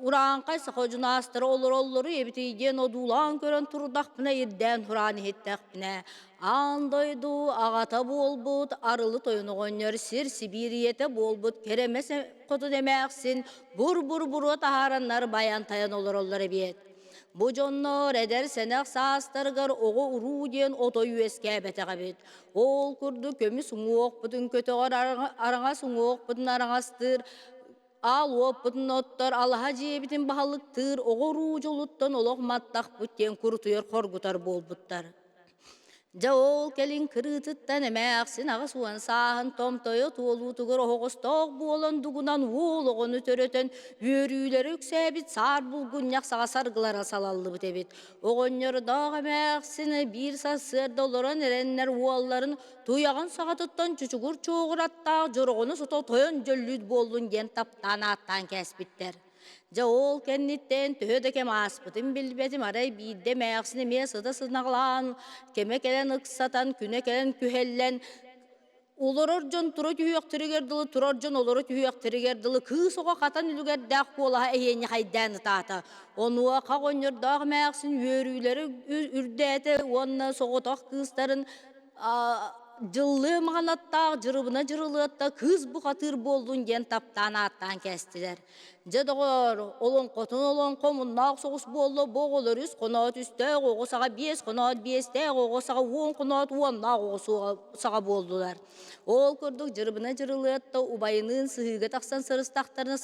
урааҥхай саха дьунаастара олороллору эбитий диэн одуулаан көрөн турдахпына ирдээн тураан иһиттэхпинэ аан дойду аҕата буолбут арылы тойон оҕонньор сир сибиирийэтэ буолбут кэрэмэс хотун эмээхсин бур-бур буруо таһаараннар байан тайан олороллор эбиэт. Бу дьоннор эдэр сэнэх саастарыгар оҕо-уруу диэн отой үөскээбэтэх эбит. Ол курдук көмүс уҥуохпутун көтөҕөр араҥас уҥуохпутун араҥастыыр, аал уоппутун оттор, алаһа дьиэбитин баһылыктыыр оҕо-уруу дьолуттан олох маттахпыт диэн курутуйар хоргутар буолбуттар. Дьэ ол кэлин кырыытыттан эмээхсин 80 сааһын томтойо туолуутугар оһоҕостоох буолан дугунан уол оҕону төрөтөн үөрүүлэрэ үксээбит саар булгунньах саҕа саргылара салаллыбыт эбит. Оҕонньордоох эмээхсин биир сарсыарда олорон эрэннэр уолларын туйаҕын саҕатыттан чучугур чуоҕур аттаах дьороҕону сото тойон дьөллүүт буоллун диэн таптаан ааттаан кээспиттэр. Дьэ ол кэнниттэн төһө да кэм ааспытын билбэтим, арай биирдэ эмээхсин эмиэ сыта сынаҕалаан, кэмэ кэлэн ыксатан, күнэ кэлэн күһэллэн, олорор дьон тура түһүөхтэригэр дылы, турар дьон олоро түһүөхтэригэр дылы кыыс оҕо хатан үлүгэрдээх куолаһа эһиэнньэхэйдээн ытаата. Онуоха оҕонньордоох эмээхсин үөрүүлэрэ үрдээтэ уонна соҕотох кыыстарын дьыллыы маҕанаттаах дьырыбына дьырылыатта кыыс бухатыыр буоллун диэн таптаан ааттаан кээстилэр. Дьэ доҕоор, олоҥхотун олоҥхо муннаах соҕус буолла бу оҕолор үс хоноот үстээх оҕо саҕа биэс хоноот биэстээх оҕо саҕа уон хоноот уоннаах оҕо саҕа буоллулар. Ол курдук дьырыбына дьырылыатта убайыныын сыһыыга тахсан сырыстахтарына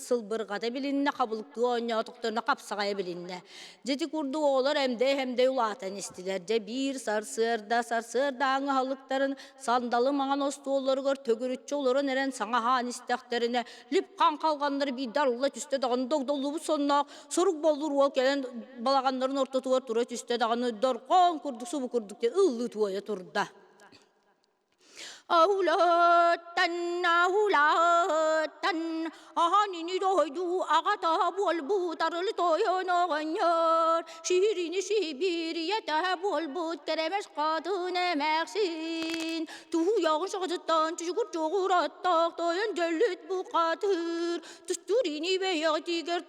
сылбырҕата билиннэ, хабылыктыы оонньоотохторуна хапсаҕайа билиннэ. Дьити курдук оҕолор эмдэй-эмдэй улаатан истилэр. Дьэ биир сарсыарда сарсыардааҥы аһылыктарын сандалы маҥан остуолларыгар төгүрүччү олорон эрэн саҥа аһаан истэхтэринэ лип-хаҥ халҕаннары биирдэ арылла түстэ даҕаны догдоллубут сонноох сурук боллур уол кэлэн балаҕаннарын ортотугар тура түстэ даҕаны дорҕоон курдук субу курдук диэн ыллыы туойа турда. Аулаттан, аулаттан, аһанини дойду аҕата буолбут арылы тойон оҕонньор, сиһирини сибиирийэтэ буолбут кэрэмэс хатын эмээхсин, туһуйаҕын саҕатыттан чугур чугураттаах тойон дьөллүт бухатыыр, тустурини бэйэҕитигэр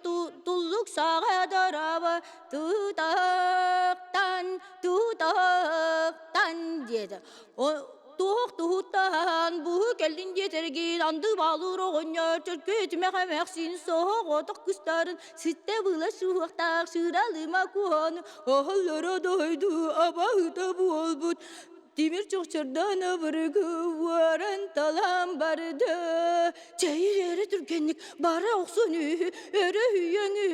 туллук саҕа дараба тутахтан, тутахтан диэтэ. Туох туһуттан буһу кэллин диэтэргин анды баалыыр оҕонньор чөркөөтүмэх эмээхсин соһоҕотох кыстарын ситтэ была суһуохтаах сыыралыма куһааны аһаллара дойду абаһыта буолбут тимир чохчордон абырыгы уоран талан барды чэй эрэ түргэнник бара охсон үһү өрө үйөҥү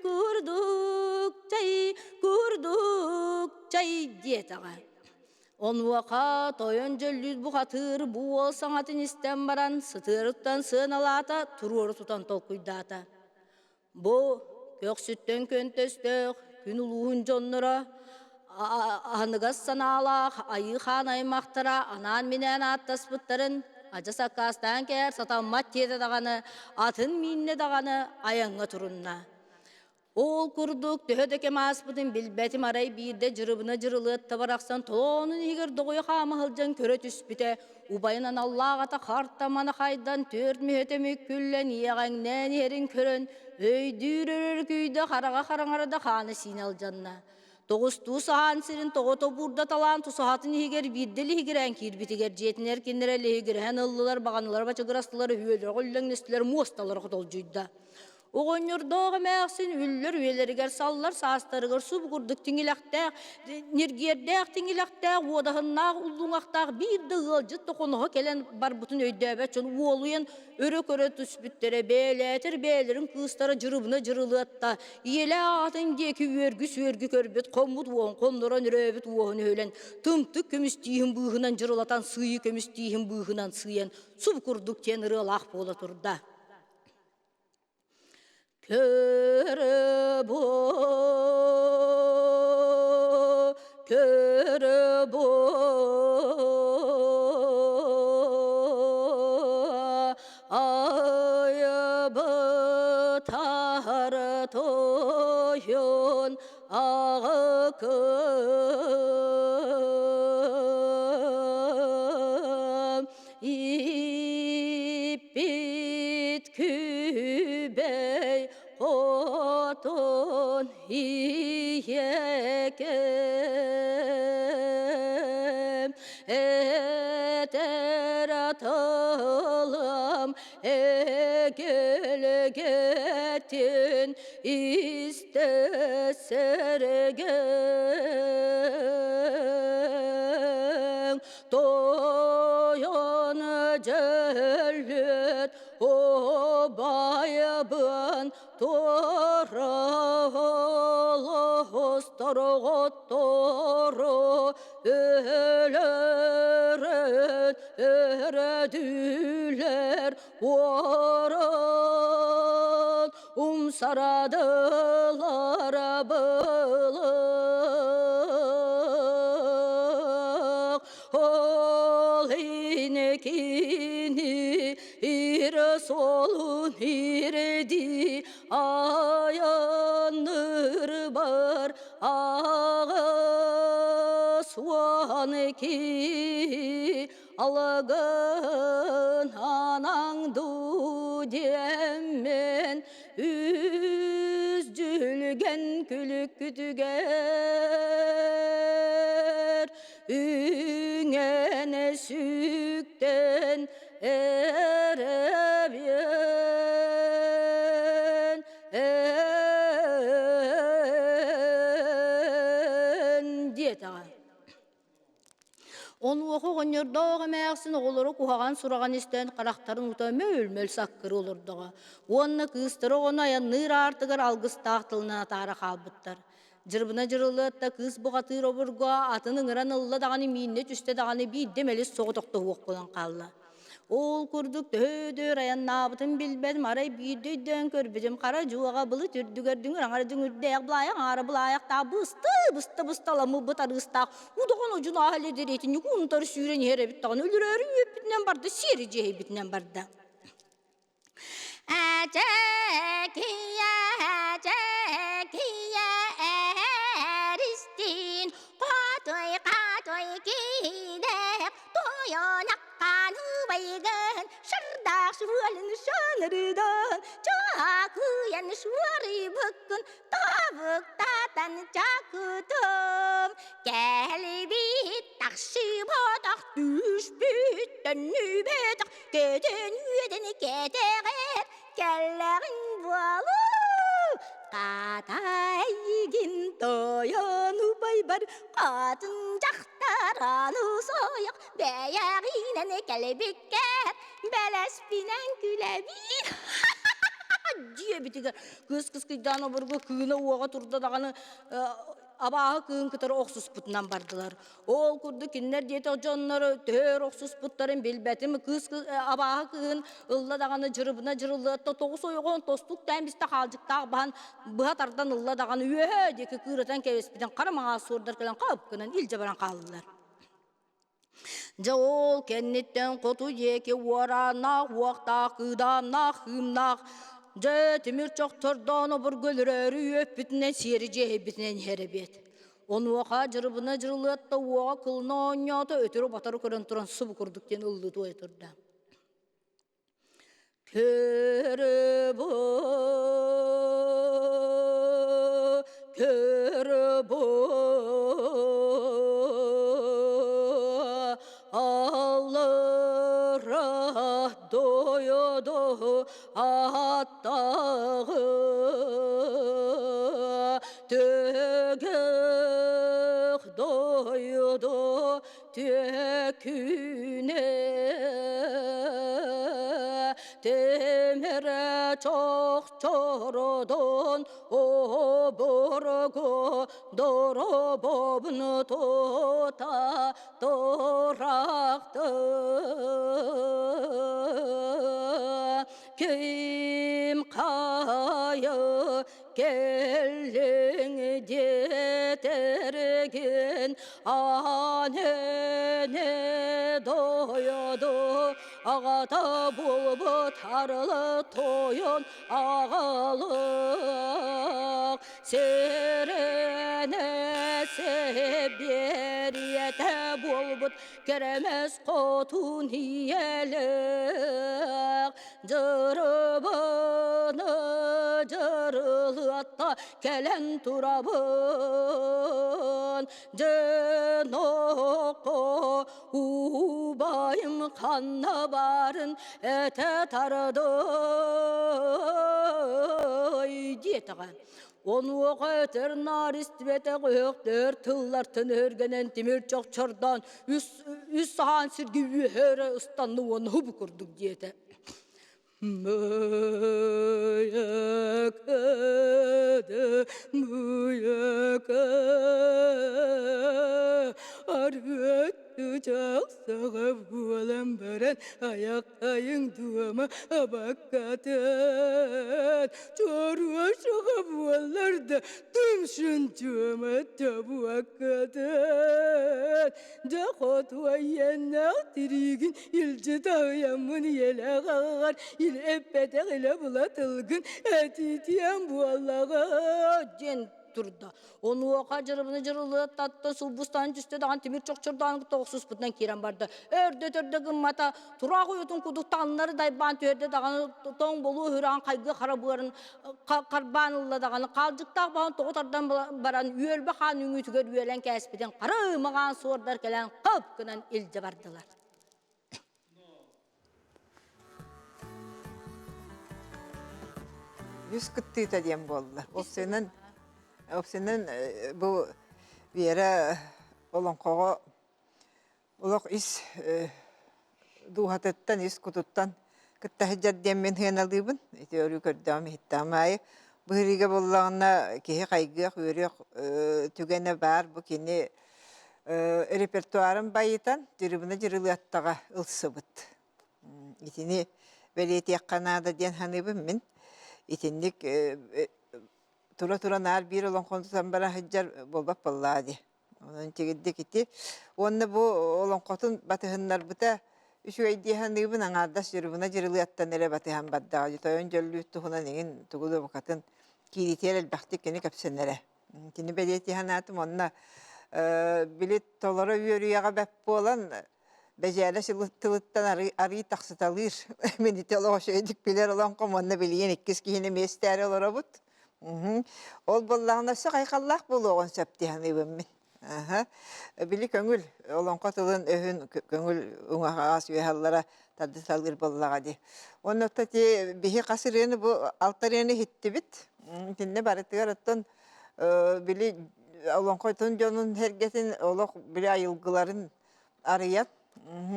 курдук чай курдук чай диэтэҕэ Онуоха тойон дьөллүүт бухатыыр бу уол саҥатын истэн баран сытыарыттан сыаналаата, туруору тутан толкуйдаата. Бу көхсүттэн көнтөстөөх күн улууһун дьонноро аһыныгас санаалаах айыы хаан аймахтара анаан-минээн ааттаспыттарын адьас аккаастаан кээр сатаммат диэтэ даҕаны, атын мииннэ даҕаны айаҥҥа турунна. Ол курдук төһө да кэм ааспытын билбэтим арай биирдэ дьырыбына дьырылыатта барахсан толоонун иһигэр доҕуйа хаама сылдьан көрө түспүтэ убайын аналлаах ата хартамана хайдан түөрт мүһэтэ мүккүллэн иэҕэҥнээн иһэрин көрөн өйдүүр өрөркүйдэ хараҕа хараҥарда хаана сиинэ алдьанна. Тоҕустуу саһаан сирин тоҕо тобуурда талаан тусаһатын иһигэр биирдэ лиһигирээн киирбитигэр дьиэтинэр кинилэрэ лиһигирэһэн ыллылар баҕаналара бачыгырастылар үһүөлэрэ үллэҥнэстилэр муосталара хотолдьуйда. Оҕонньордоох эмээхсин үллэр үйэлэригэр саллар саастарыгар субу курдук тиҥилэхтээх, ньиргиэрдээх тиҥилэхтээх, уодаһыннаах уллуҥахтаах биир да ыалдьыт тохоноһо кэлэн барбытын өйдөөбөт дьон уолуйан өрө көрө түспүттэрэ бэйэлээтэр бэйэлэрин кыыстара дьырыбына дьырылыатта ийэлээх аҕатын диэки үөргү-сүөргү көрбүт хоммут уоһун хоннорон өрөөбүт уоһун өһүлэн тымтык көмүс тииһин быыһынан дьырылатан сыыйы көмүс тииһин быыһынан сыыйан субу курдук диэн ырыалаах буола турда. Көрө бу, көрө бу, айыбытар тойон аҕыкым Иппит күбэй хотун ийэкэм этэр тылым эгэлгэтин истэ сэргэҥ Тойон дьөллүт убайбын тура олус торҕоттору өлөрөн өрөдүлэр уоран умсарадылар былык Ол инекини ир солун ирди аяныр бар ағыс уанки алгын анаңду диэммен үс жүлген күлүккүтүгэр Үҥэн сүктэн эрэбиэн диэтэҕэ. Онуоха оҕонньордоох эмээхсин оҕолоро куһаҕан сураҕын истэн харахтарын ута мөл-мөл саккырыы олордоҕо уонна кыыстара оҕону айанныыр аартыгар алгыстаах тылынан атаара хаалбыттар. Дьырбына дьырылыатта кыыс бухатыыр обургу атын ыҥыран ылла даҕаны мииннэ түстэ даҕаны биирдэ мэлис соҕотохтоһуох буолан хаалла. Ол курдук төһө айаннаабытын билбэтим, арай биирдэ өйдөөн көрбүтүм хара дьуоҕа былыт үрдүгэр дүҥүр аҥара дүҥүрдээх былаайах аҥаара былаайахтаах бысты быста бысталаммыт арыыстаах удоҕон удьун ааһа лэдириэтин ньукуунтары сүүрэн иһэр эбит даҕаны өлөрөөрү үөппүтүнэн барда сиэри дьиэһэйбитинэн барда. Эчэкийэ, эчэкийэ, эристин, Хотуй, хатой киинэк, Тойонаккан убайгын, Шырдах шуалын шанырыдан, Чакыян шуарыбыккын, Табыктатан чакытым, Кэлбит тахсыбатах, Түспүт төннүбэтэх, Кэтэн үөдэн кэтэҕэр кэллэҕиҥ буолуу Хатайгин тойон убайбар хатын дьахтар аны сойох бэйэҕинэн кэлбиккэр бэлэспинэн күлэбин диэбитигэр кыыс кыскыйдаан обургу кыына уоҕа турда даҕаны абааһы кыын кытары охсуспутунан бардылар. Ол курдук кинилэр диэтэх дьоннор төһөр охсуспуттарын билбэтим. Кыыс абааһы кыыһын ылла даҕаны дьырыбына дьырыллыатта тоҕус ойоҕун тостук тээн бистэ хаалдьыктаах баһан быһа тардан ылла даҕаны үөһэ диэки кыыратан кэбиспитин хара маҥаас суордар кэлэн хап гынан илдьэ баран хааллылар. Дьэ ол кэнниттэн хоту диэки уорааннаах, уохтаах, кыыдааннаах, кыымнаах. Дьэ, тимир чохтордоон обургу өлөрөөрү үөппүтүнэн сиэри дьиэһэйбитинэн иһэр эбиэт. Онуоха дьырыбына дьырылыатта уоҕа кылына оонньоото, өтөрү-батары көрөн туран субу курдук диэн ыллыы туойа турда. Көрө-бу, көрө-бу, аллара дойду аттаҕы төгөх дойду түөкүнэ темир чохчородон оборго доробобун тута Турақты ким қайы келлің детерген анене дойду ағата болбут арылы тойон ағалық Сирэне сэбиэрийэтэ буолбут кэрэмэс хотун ийэлээх дьырыбыны дьырылыатта кэлэн турабын дьонокко убайым ханна баарын этэ тардый диэтэҕэ Онуоха өтөр наар истибэтэх өһөхтөр тыллартан өһүргэнэн тимир чохчордоон үс, үс саһаан сиргэ үөһэ өрө ыстанны уонна хубу курдук диэтэ. Мыйакады, мыйака, арыат Чахсаҕа буолан баран айахтайыҥ дуома абаккатын Чоруошаҕа буоллар да тумшун туома тобуаккатын Дьэ хотуойаннаах тириигин илдьи таһыйаммын ийэлээх аҕаҕар ил эппэтэх илэ була тылгын этитиэм буоллаҕа диэн турда. Онуоха дьырыбыны дьырылыат таттан сулбустаан түстэ даҕан тимир чохчордоон кытта охсуспутунан киирэн барда. Өрдө-төрдө гыммата, тураах уйутун кудук таҥнары дайбаан түһэрдэ даҕаны тоҥ болуо үһүрээн хайгы хара быарын харбаан ылла даҕаны хаалдьыктаах баһын тоҕу тардан баран үөлбэ хаан үҥүүтүгэр үөлэн кээспитин хара ымаҕаан суордар кэлэн хап гынан илдьэ бардылар. Үс кыттыыта диэн буолла. Опсуйунан, опсуйунан бу Вера олоҥхоҕо олох ис дууһатыттан, ис кутуттан кытта сылдьар диэммин сыаналыыбын. Ити өрүү көрдөҕүм иһиттэҕим аайы. Быһырыыга буоллаҕына киһи хайгыах, үөрүөх түгэнэ баар. Бу кини репертуарын байытан дьырыбына дьырылыаттаҕа ылсыбыт. Итини бэлиэтиэххэ наада диэн саныыбын мин. Итинник тура-тура наар биир олоҥхону тутан бара сылдьар буолбат буоллаҕа дии. Онон тигирдик ити. Уонна бу олоҥхотун батыһыннарбыта үчүгэй дии саныыбын аҥаардас дьырыбына дьырылыаттан эрэ батыһан бардаҕа. Тойон дьөллүүт туһунан иҥин тугу да букатын кииритиэр элбэхтик кини кэпсэнэрэ. Кини бэлиэтии санаатым онно били толоро үөрүйэҕэ бэрт буолан бэдьээлэ тылыттан арыы тахсыталыыр. Мин ити олох үчүгэйдик билэр олоҥхом уонна билигин иккис киһини миэстээри олоробут. Ол буоллаҕына өссө хайҕаллаах буолуоҕун сөп дии саныыбын мин. Били көҥүл олоҥхо тылын өһүн көҥүл уҥаҕас үөһаллара тардыталыыр буоллаҕа дии. Уонна оттон ити биһи хас ырыаны бу алта ырыаны иһиттибит. Итиннэ барытыгар оттон били олоҥхотун дьонун сэргэтин олох били айылгыларын арыйан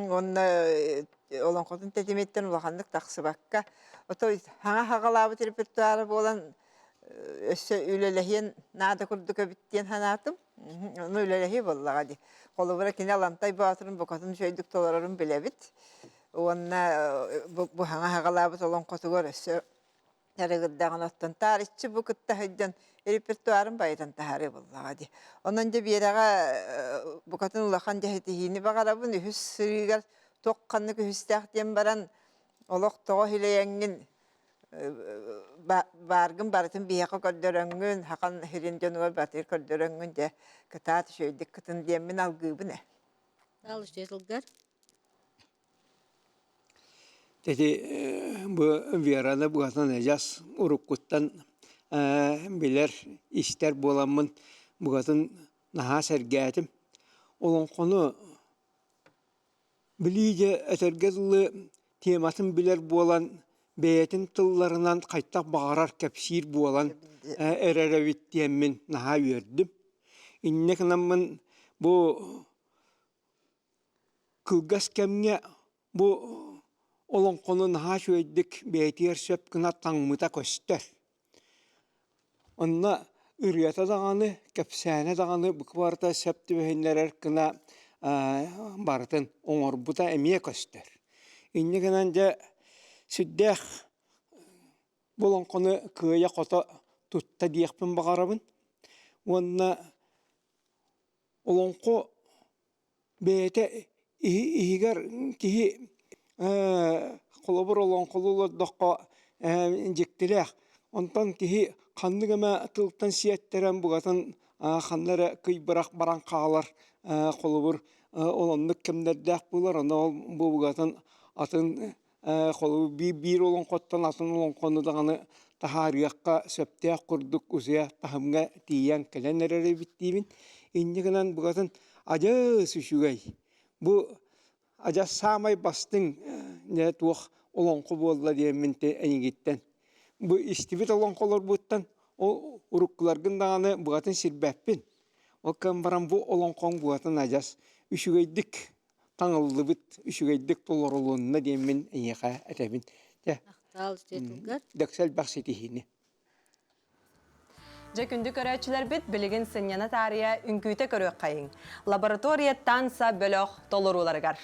уонна олоҥхотун тэтимиттэн улаханнык тахсыбакка ото хаҥа хаҕалаабыт репертуара буолан өссө үлэлэһиэн наада курдук эбит диэн санаатым. Ону үлэлэһии буоллаҕа дии. Холобура кини Алантай Боотурун букатын үчүгэйдик толорорун билэбит. Уонна бу хаҥа хаҕалаабыт олоҥхотугар өссө дьарыгырдаҕын оттон таарыччы бу кытта сылдьан репертуарын байытан таһаарыы буоллаҕа дии. Онон дьэ Биэрэҕэ букатын улахан дьэһитиһиини баҕарабын. Үһүс сырыыгар туох ханнык үһүстээх диэн баран олох тоҕо иһилэйэҥҥин. Бааргын барытын биһиэхэ көрдөрөҥҥүн, хахан сирин дьонугар барытыгар көрдөрөҥҥүн дьэ кытаат үчүгэйдик кытын диэммин алгыыбын ээ. Алыс сылгар. Ити бу Вераны букатын адьас уруккуттан билэр, истэр буоламмын букатын наһаа сэргээтим. Олоҥхону Билии дьэ этэргэ дылы тематын билэр буолан, бэйэтин тылларынан хайдах баҕарар кэпсиир буолан эрэр эбит диэммин наһаа үөрдүм. Инньэ гынаммын бу кылгас кэмҥэ бу олоҥхону наһаа үчүгэйдик бэйэтигэр сөп гына таҥмыта көстөр. Онно ырыата даҕаны, кэпсээнэ даҕаны бука барыта сөп түбэһиннэрэр гына барытын оҥорбута эмиэ көстөр. Инньэ гынан дьэ сүрдээх бу олоҥхону кыайа-хото тутта диэхпин баҕарабын. Уонна олоҥхо Бэйэтэ иһигэр киһи холобур олоҥхолуу олордоххо дьиктилээх. Онтон киһи ханнык эмэ тылтан сиэттэрэн букатын ханна эрэ кый бырах баран хаалар холобур ол оннук кэмнэрдээх буолар. Онно ол бу букатын атын Холобур, биир олоҥхоттон атын олоҥхону даҕаны таһаарыахха сөптөөх курдук усуйа таһымҥа тиийэн кэлэн эрэр эбит диибин. Инньэ гынан букатын адьас үчүгэй. Бу адьас саамай бастыҥ туох олоҥхо буолла диэммин эйигиттэн. Бу истибит олоҥхолорбуттан ол уруккуларгын даҕаны букатын сирбэппин. Ол кэн баран бу олоҥхоҥ букатын адьас үчүгэйдик таҥыллыбыт, үчүгэйдик толорулунна диэммин эйиэхэ этэбин. Дьэ, Махтал тылгар. дөксө элбэх ситиһиини. Дьэ күндү көрөөччүлэрбит билигин сынньана таарыйа үҥкүүтэ көрүөххэйиҥ. Лаборатория танца бөлөх толорууларыгар.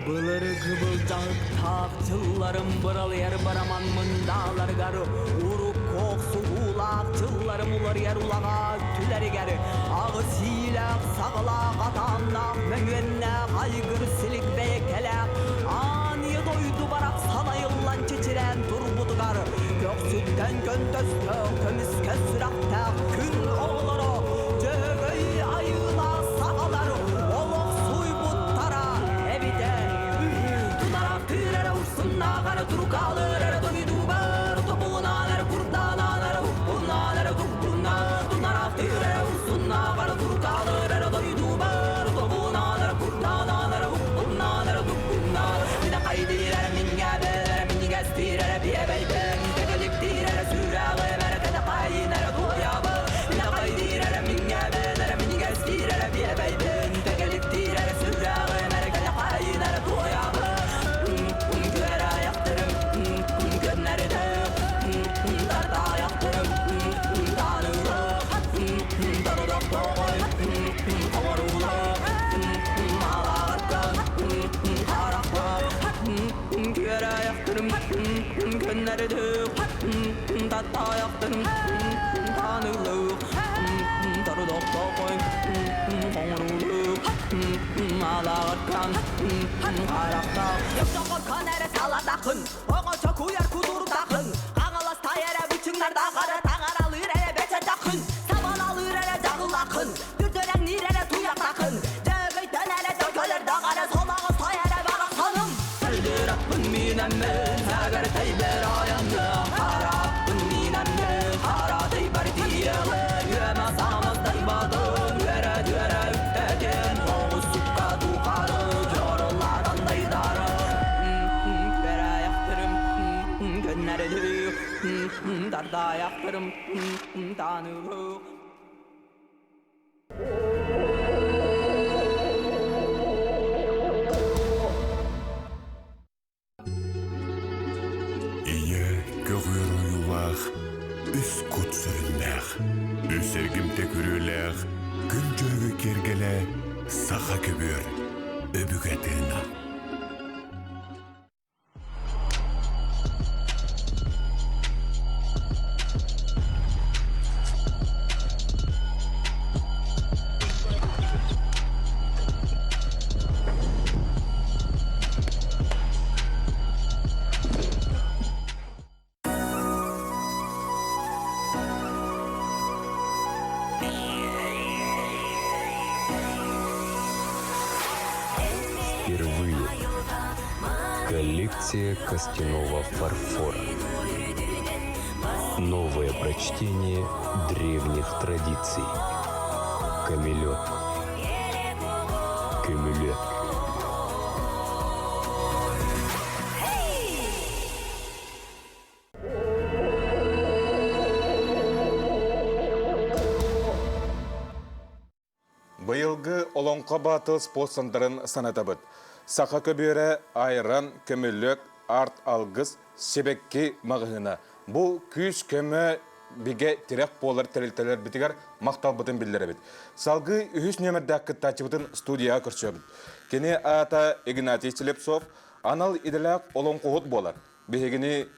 Былыргы былдьаһыктаах дьылларым быралыйар бараман мындааларыгар урукку охсуһуулаах дьылларым уларыйар улаҕаа өттүлэригэр аҕыс иилээх саҕалаах атааннаах мөҥүөннээх айгыр силик бэйэкэлээх аан ийэ дойду барахсан айыллан чэчирээн турбутугар көхсүттэн көнтөстөөх көмүскэ сүрэхтээх күн оҕолоро Дьөһөгөй айыылаах саҕалар олох суйбуттара эбитэ үһү. Тутараптыыр эрэ урсуннаах эрэ турукаалыыр эрэ дойдубар тобулунаан эрэ курданаан эрэ укпунаан эрэ тургунаан тунараптыыр эрэ урсуннаах эрэ турукаалыыр эрэ дойдубар тобулунаан эрэ курданаан эрэ укпунаан эрэ тургунаан минэ хайдыыр эрэ минньээбэр эрэ минньигэстиир эрэ биэбэйбин кэтэликтиир эрэ сүүрээҕим эрэ кэтэхайын эрэ туойабын Минэҕэйдиир эрэ минньээбин эрэ минньигэстиир эрэ биэбэйбин Тэгэликтиир эрэ сүрдээҕим эрэ кэлэхайын эрэ туойабын Күөрэ айахтарым көннөрүтэх Тарда айахтарым таанылах Торудох тоҕой хоҥоруулах Маалааҕаркан харахпах Күөрэ айахтарым көннөрүтэх Таттаайахтарым таанылык Торудохтоохой хоҥоруулук Маалааҕаркан харахтаах Тоҕоркон эрэ саладахын Оҥочо куйар кутурдахын Хаҥаластай эрэ бычыҥнардаах эрэ Таҥаралыыр эрэ бэчэтэхин Сабалалыыр эрэ дьаҕылахын Дүрдүрэҥниир эрэ туйахтахын Дьөгөйтөн эрэ дьөкөлөрдөөх эрэ Солоҕостой эрэ барахсаным Сылдыраппын миинэммин Сэгэртэйбэр айанным Хараппын миинэммин Харатыйбар тиийэҕин Үөмэ самас дайбатын Үөрэ-дьүөрэ үктэтин Оҕус сукка тухары Дьоруллаатан дайдары Күөрэйэхтэрим Көннөрүлүү Тардайахтарым Таанылыы Ийэ көҕүөр ойуулаах, үс кут сүрүннээх, үс эргимтэ күрүөлээх, күн дьөрүгү киэргэлэ саха көбүөр өбүгэ тыына. Коллекция костяного фарфора. Новое прочтение древних традиций. Камелек. Көмүлүөк. Быйылгы Олоҥхо Баатыл спонсордарын санатабыт. Саха көбүөрэ, айран, көмүлүөк, арт алгыс, сибэкки маҕаһыына. Бу күүс-көмө бигэ тирэх буолар тэрилтэлэрбитигэр махталбытын биллэрэбит. Салгыы үһүс нүөмэрдээх кыттааччыбытын студияҕа көрсөбүт. Кини аата Игнатий Слепцов, анал идэлээх олоҥхоһут буолар. Биһигини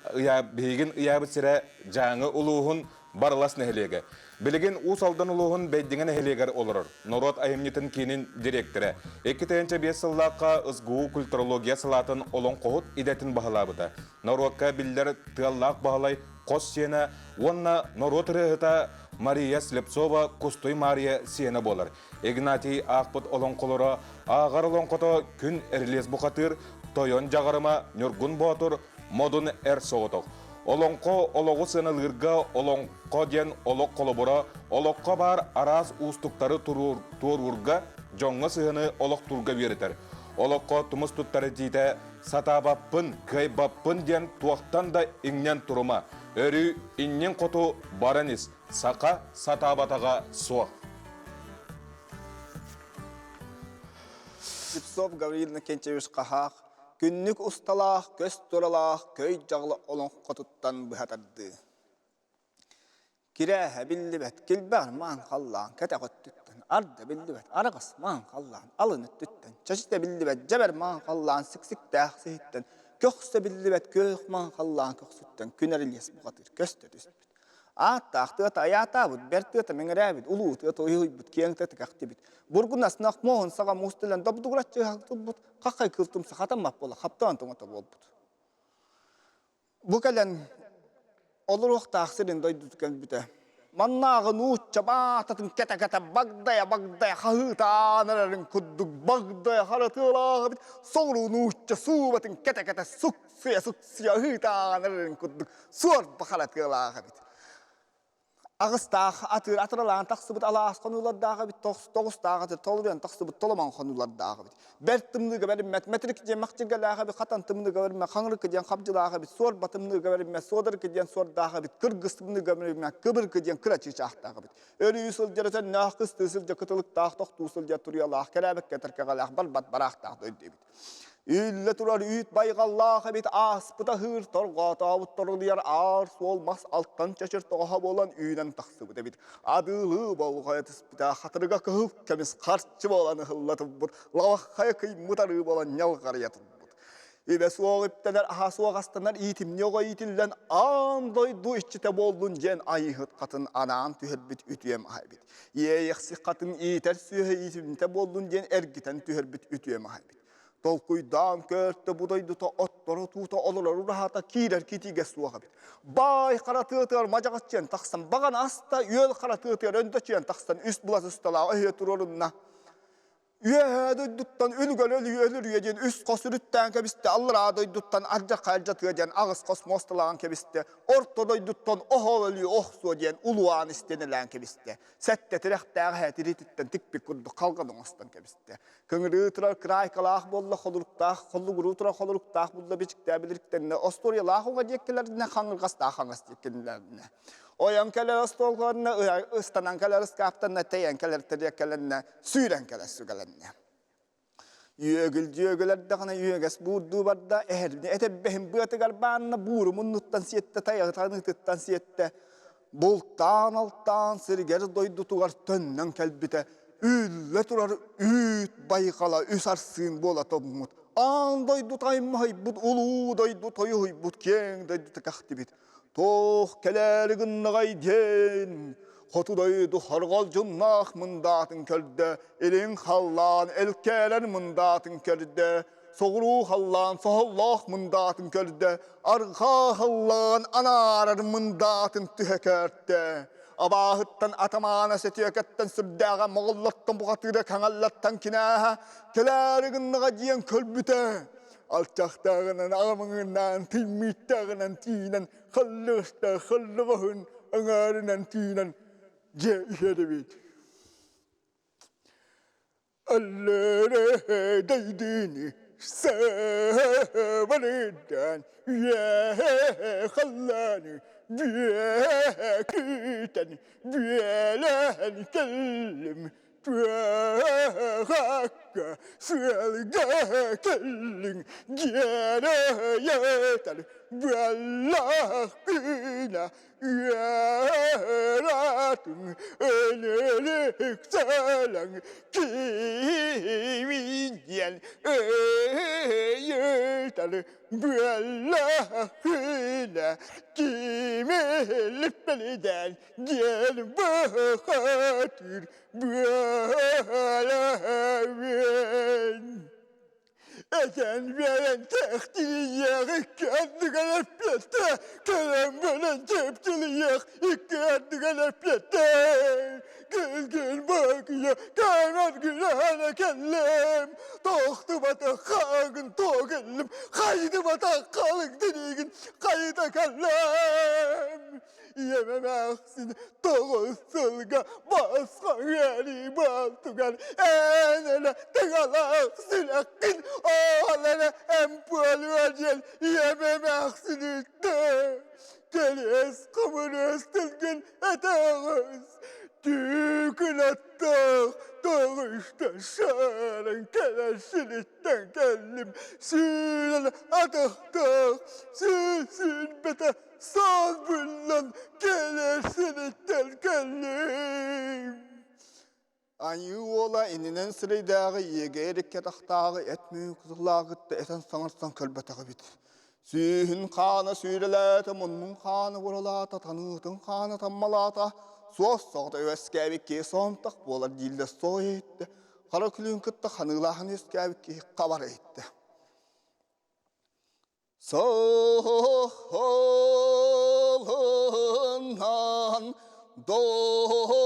биһигин ыйаабыт сирэ Дьааҥы улууһун Барылас нэһилиэгэ. Билигин Уус Алдан улууһун Бэйдиҥэ нэһилиэгэр олорор. Норуот айымньытын киинин дириэктэрэ. 2005 сыллаахха СГУ культурология салаатын олоҥхоһут идэтин баһылаабыта. Норуокка биллэр Тыаллаах Баһылай хос сиэнэ уонна норуот ырыаһыта Мария Слепцова Кустуй Маарыйа сиэнэ буолар. Игнатий аахпыт олоҥхолоро ааҕар олоҥхото Күн Эрилиэс бухатыыр, Тойон Дьаҕарыма, Ньургун Боотур, Модун Эр Соҕотох. Олоҥхо олоҕу сыаналыырга олоҥхо диэн олох холобура, олоххо баар араас уустуктары туоруурга, дьоҥҥо сыһыаны олохтуурга үөрэтэр. Олоххо тумус туттар этиитэ сатаабаппын, кыайбаппын диэн туохтан да иҥнэн турума. Өрүү иннин хоту баран ис, саха сатаабатаҕа суох. Слепцов Гаврил Иннокентьевич Хаһаах күннүк усталаах, көс туралаах көй дьаҕылы олоҥхотуттан быһа тардыы. Кирээһэ биллибэт, килбэҕэр маан халлаан кэтэх өттүттэн, арда биллибэт, араҕас маан халлаан алын өттүттэн, чачыта биллибэт, дьэбэр маан халлаан сиксиктээх сиһиттэн, көхсө биллибэт күөх маан халлаан көхсүттэн күн эрилиэс бухатыыр көстө түспүт. Ааттаах тыата айаатаабыт, бэрт тыата мэҥирээбит, улуу тыата уйуһуйбут, киэҥ тыата кэхтибит. Бургунаснах муоһун саҕа муус түлэн добдугураччы турбут, хаххай кыыл тумса хатаммат буола хаптаан тоҥото буолбут. Бу кэлэн олоруохтаах сирин дойдуту кэлбитэ. Маннааҕы нуучча баататын кэтэ-кэтэ багдайа-багдайа хаһыытаан эрэрин курдук багдайа харатыалаах эбит, соҕуруу нуучча суубатын кэтэ-кэтэ суксуйа-суксуйа ыһыытаан эрэрин курдук суорба харатыалаах эбит. Аҕыстаах атыыр атыралаан тахсыбыт алаас хонуулардаах эбит, тоҕустаах атыр толуруйан тахсыбыт толомон хонуулардаах эбит. Бэрт тымныыга бэриммэт, мэтрик диэн мэхчиргэлээх эбит, хатан тымныыга бэриммэт, хаҥырыкы диэн хабдьылаах эбит, суорба тымныыга бэриммэт, суодарыкы диэн суордаах эбит, кыргыс тымныыга бэриммэт, кыбыркы диэн кыра чыычаахтаах эбит. Өрүү сылдьар өтөннөөх, кыстыы сылдьар кытылыктаах, тохтуу сылдьар туруйалаах, кэрээбэккэ тэркэҕэлээх, барбат бараахтаах дойду эбит. Үллэ турар үүт байҕаллаах эбит ааспыт аһыыр торҕоотообут торулуйар аар суол мас алтан чэчир тоҕоһо буолан үүнэн тахсыбыт эбит. Адыылыы болҕойо түспүтэ хатырыга кыһыл көмүс харчы буолан ыһылла турбут, лабаххайа кыймыт арыы буолан ньалҕарыйа турбут. Үбэ суох үптэнэр, аһа суох астанар иитимньи оҕо иитиллэн аан дойду иччитэ буоллун диэн айыыһыт хатын анаан түһэрбит үтүөм аһа эбит. Иэйэхси хатын иитэр сүөһэ иитимньитэ буоллун диэн эргитэн түһэрбит үтүөм аһа эбит. Толкуйдаан көөртө бу дойдута отторо туута олорор ураһата киирэр китигэ суох эбит. Баай хара тыатыгар мадьаҕаччыйан тахсан баҕана аста, үөл хара тыатыгар өндөчүйэн тахсан үс булас усталаах өһүө туруорунна. Үөһээ дойдуттан үлүгэр өлүү өлөрүө диэн үс хос үрүттээн кэбистэ, аллараа дойдуттан ардьархай алдьатыа диэн аҕыс хос муосталаан кэбистэ, орто дойдуттан оһол өлүү охсуо диэн улуаан истиэнэлээн кэбистэ, сэттэ тирэхтээх эһэ тириититтэн тикпит курдук халҕан оҥостон кэбистэ. Кыҥырыы турар кыраайкалаах буолла холуруктаах, холлугуруу турар холуруктаах булла бичиктээх билириктэннэ, остуоруйалаах уҥа диэккилэринэ хаҥырҕастаах хаҥас диэккилэринэ. Ойон кэлэр остуолларына, ыстанан кэлэр ыскааптарына, тэйэн кэлэр тэриэккэлэринэ, сүүрэн кэлэр сүгэлэннэ. Үөгүл дьүөгүлэрдэҕинэ үөгэс буурдуу барда, эһэрни этэрбэһин быатыгар баанна бууру муннуттан сиэттэ, тайаҕы таныытыттан сиэттэ. Бултаан-алтаан сиригэр дойдутугар төннөн кэлбитэ, үллэ турар үүт байҕала үс арсыын буола тоҥмут. Аан дойду таймаһыйбыт, улуу дойду тойуһуйбут, киэҥ дойдута кэхтибит. Туох кэлээри гыннаҕай диэн, хоту дойду хорҕолдьуннаах мындаатын көрдө, илин халлаан элкээлэр мындаатын көрдө, соҕуруу халлаан соһоллоох мындаатын көрдө, арҕаа халлаан анаарар мындаатын түһэ көөртө. Абааһыттан атамаана сөтүөкэттэн сүрдээҕэ моҕоллоттон бухатыыра каҥаллаттан кинээһэ кэлээри гыннаҕа диэн көрбүтэ. Алчахтааҕынан, аҕамыҥынаан, тыймыыттааҕынан тиинэн, халлыгастаах халлыгаһын аҥаарынан тиинэн дьиэ иһэр эбит. Аллараа дайдыны сабарыдан үөһэ халлааны бүө күүтэн бүөлээн кэллим Туохакка сыалга кэллиҥ дьиэрэйэтэр буоллахпына Ыаратыҥ өлөлүк сэлэҥ киһибиниэн ыйытар буоллахпына кимилиппэлидэн диэн быхатыр буолабын. Этэн биэрэн кэхтилийиэх икки ардыгар эппиэттэ, кэлэн баран кэптилийиэх икки ардыгар эппиэттэ. Кэл-кэл бакыйа, кэҥэр гүлээнэ кэллим, тохтубатах хаагын тоо кэллим, хайдыбатах халыҥ тириигин хайыта кэллим. Ийэм эмээхсин тоҕус сылга басха ыарыы буолтугар эн эрэ тыҥалаах сүрэххин оол эрэ эмпуолуо диэн ийэм эмээхсин ыытта. Кэриэс хомуруос тылгын этэҕис түүкүн аттаах тоҕуста шааран кэлэр сириттэн кэллим сүүрэн атахтаах сүүс-сүүрбэтэ Саал буллан кэлэр сириттэн кэллим. Айыы уола иннинэн сирэйдээҕи иэгэйэр икки атахтааҕы эт мүн кытыллааҕытта этэн саҥарсан көрбөтөх эбит. Сүүһүн хаана сүүрэлээтэ, муннун хаана буралаата, таныытын хаана таммалаата, суос соҕото үөскээбит киһи соомтох буолар дииллэр суох иһиттэ, хара күлүүн кытта ханыылааһын үөскээбит киһи хабар иһиттэ. Сахалынан доробо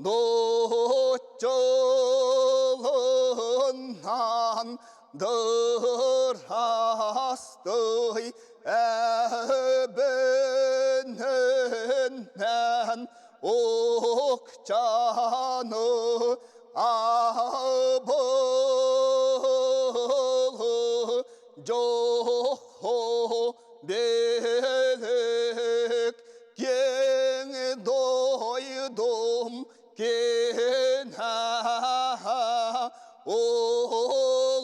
ночолынан дырастой әбенінен окчаны Абылы жохо белек кең дойдум кенә улу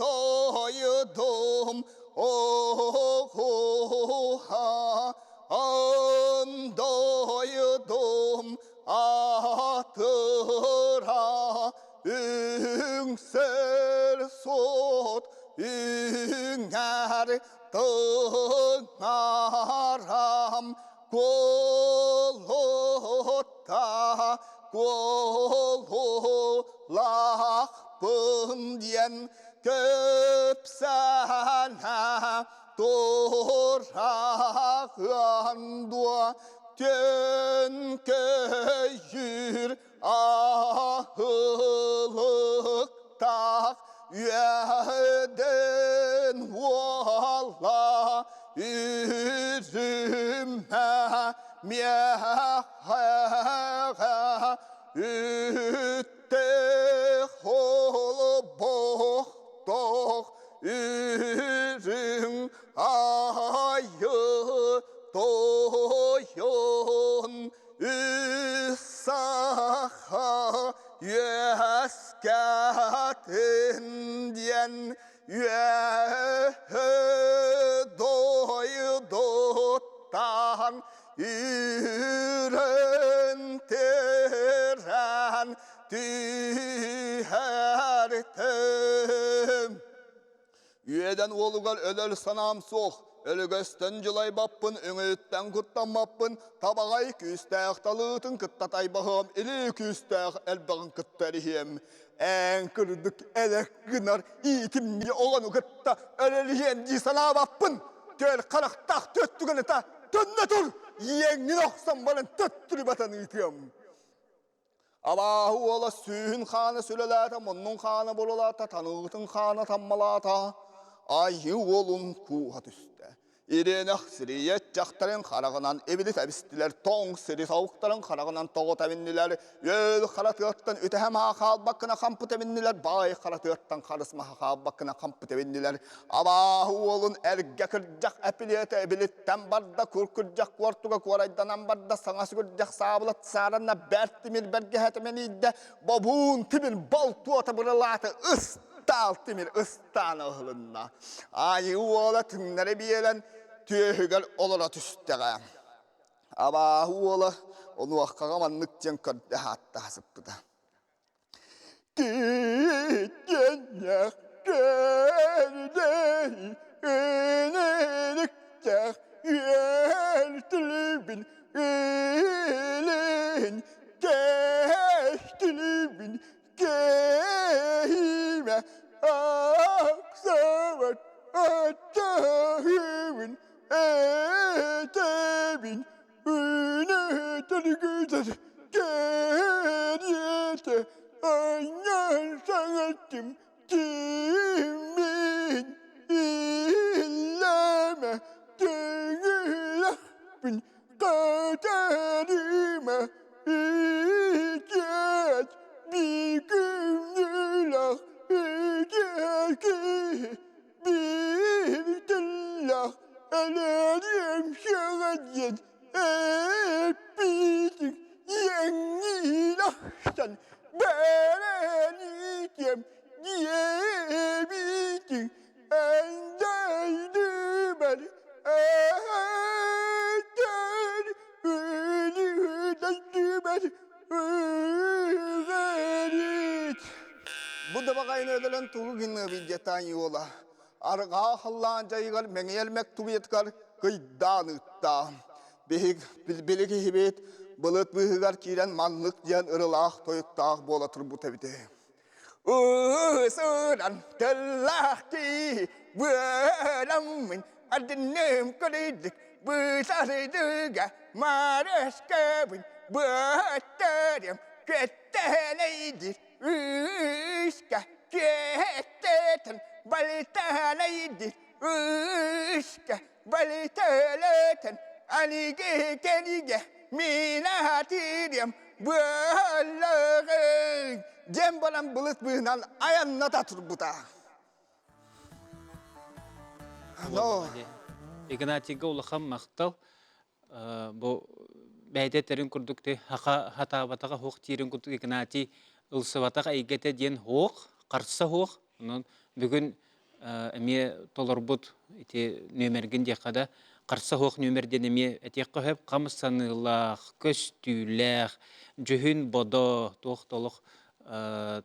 дойдум окуха андойдум Атыра үҥсэр суот үҥэр тыҥарам куолутта куолулаахпын диэн көпсэнэ тураҕын дуо Түнкөйүр аһылыктаах үөдэн уола үзүмэ миэхэҕэ үтте холбохтох үрүҥ айы тойон үс саха үөскэтин диэн үөһө дойдуттан үрэн тирэн түһэртим. Үөдэн уолугар өлөр санаам суох, өлөгөстөн дьулайбаппын, өҥөйүттэн куттаммаппын, табаҕай күүстээх талыытын кытта тайбаһыам, илии күүстээх элбэҕин кытта эриһиэм. Ээн кырдык элэк гынар иитимньи оҕону кытта өлөлүһүөм дии санаабаппын. Түөл харахтаах төттүгэн ыта төннө тур, иэҥҥин охсон баран төттүрү батан ыытыам. Абааһы уола сүүһүн хаана сүлэлээтэ, муннун хаана булулаата, таныытын хаана таммалаата, айыы уолун кууһа түстэ. Ириэнэх сирийэ дьахтарын хараҕынан ибили тэбистилэр, тоҥ сири сауктарын хараҕынан тоҕо тэбиннилэр, үөл хара тыаттан үтэһэ маһа хаалбаккына хампы тэбиннилэр, баай хара тыаттан харыс маһа хаалбаккына хампы тэбиннилэр. Абааһы уолун эргэ кырдьах эпилиэтэ эбилиттэн барда, кур кырдьах куортуга куорайданан барда, саҥа сүгүрдьэх саабыла сааранна бэрт тимир бэргэһэтэ мэнийдэ, бобуун тимир болтуота бырылаата, ыстаал тимир ыстаана ыһылынна. Айыы уола түҥнэри биэрэн түөһүгэр олоро түстэҕэ. Абааһы уола онуоххаҕа маннык диэн көрдөһө ааттаһа сыппыта. Киитгэннэх кэрдэй ынырыктах үөртүлүбүн илин кэстилибин кэһиимэ ахсабат аттаһыбын этэбин Үнэһитэргитэр кэриэтэ анньан саҥаттым киммин иллэмэ тыҥырахпын катарыма икиэт бикүмнүлэх икиэки биир тыллах элэриэм сыҕадьын эппитиҥ иэҥҥиилэхтэн бэрэниитиэм диэбитиҥ эндэйдибэр эһэтэр өлүһүдэйдибэр ыгэрит Бу дабаҕайын өлөрөн тугу гыныабый диэтаан уола арҕаа халлаан дьайыгар мэҥиэлмэк тубуйатыгар кыйдаан ыытта. Били киһибит былыт быыһыгар киирэн маннык диэн ырылаах тойуктаах буола турбут эбитэ. Ысыран тыллаах киһи быаламмын ардынным көрүйдүк быысарыдыга марыскабын быаттарым көттэнэйдир Үскэ киэһэттэтин балталайдыр Үскэ балталатын алиге кэлигэ мин аатырым быаллаҕын диэн баран былыт быыһынан айанната турбута. Но Игнатийга улахан махтал. Бу бэйэтэ этэрин курдук ти хаха хатаабатаҕа хуох диирин курдук Игнатий ылсыбатах эйгэтэ диэн хуох, харса хуох. Онон бүгүн эмиэ толорбут ити нүөмэргин диэххэ да харса хуох нүөмэр диэн эмиэ этиэххэ сөп хамсаныылаах, көстүүлээх, дьүһүн бодо, туох толох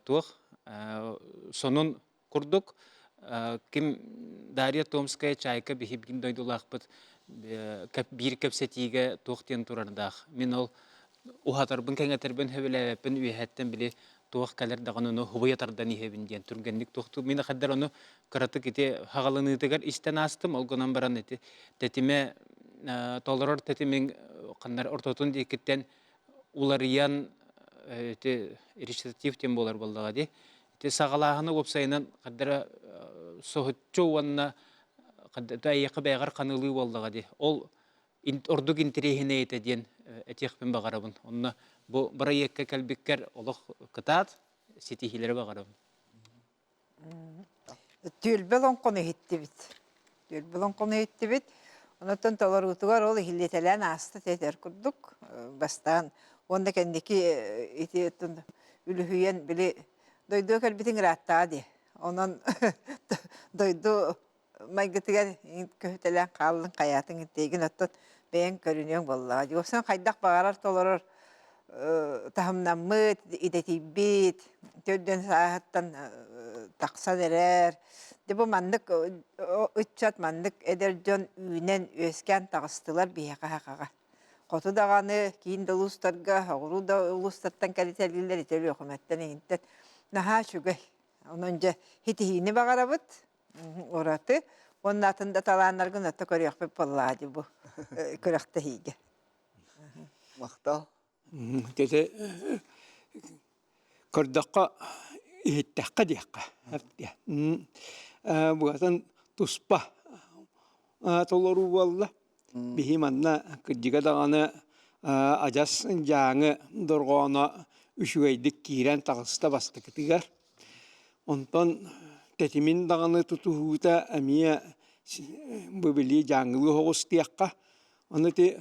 туох сонун курдук ким Дарья Томская Чайка биһибгин дойдулаахпыт биир кэпсэтиигэ туох диэн турардаах мин ол уһатарбын кэҥэтэрбин сөбүлээбэппин үөһэттэн били туох кэлэр даҕаны ону хубуйа тардан иһэбин диэн түргэнник туохтуу мин хаддар ону кыратык ити хаҕалыныытыгар истэн аастым ол гынан баран ити тэтимэ толорор тэтимиҥ ханнар ортотун диэкиттэн уларыйан ити речитатив диэн буолар буоллаҕа дии Ити саҕалааһыны уопсайынан хардара соһуччу уонна эйиэхэ бэйэҕэр ханыылыы буоллаҕа дии. Ол ордук интэриэһинэй этэ диэн этиэхпин баҕарабын. Онно бу бырайыакка кэлбиккэр олох кытаат, ситиһиилэри баҕарабын. Түөлбэ олоҥхону иһиттибит. Түөлбэ олоҥхону иһиттибит. Онтон толоруутугар ол иһиллитэлээн ааста тэтэр курдук бастаан уонна кэнники ити үлүһүйэн били дойдуга кэлбитиҥ ырааттаҕа дии. Онон дойду майгытыгар көһүтэлээн хааллыҥ хайаатыҥ тиэгин оттон бэйэҥ көрүнүөҥ буоллаҕа. Дьуосан хайдах баҕарар толорор таһымнаммыт, идэтийбит, төрдүн сааһыттан тахсан эрэр. Дьэ бу маннык ыччат, маннык эдэр дьон үүнэн, үөскээн таҕыстылар биһиэхэ сахаҕа. Хоту даҕаны киин да улуустарга, соҕуруу да улуустартан кэлитэлииллэр ити Өлүөхүмэттэн иһинтэн наһаа үчүгэй. Онон дьэ ситиһиини баҕарабыт ураты уонна атын да талааннаргын ото көрүөхпүт буоллаҕа дии бу күрэхтэһиигэ. Махтал. Тете Көрдөххө, иһиттэххэ диэххэ. Букатын туспа толоруу буолла. Биһи манна кырдьыга даҕаны адьас дьааҥы дорҕооно үчүгэйдик киирэн таҕыста бастакытыгар. Онтон тэтимин даҕаны тутуһуута эмиэ бу били дьааҥылыы оҕус диэххэ. Ону ити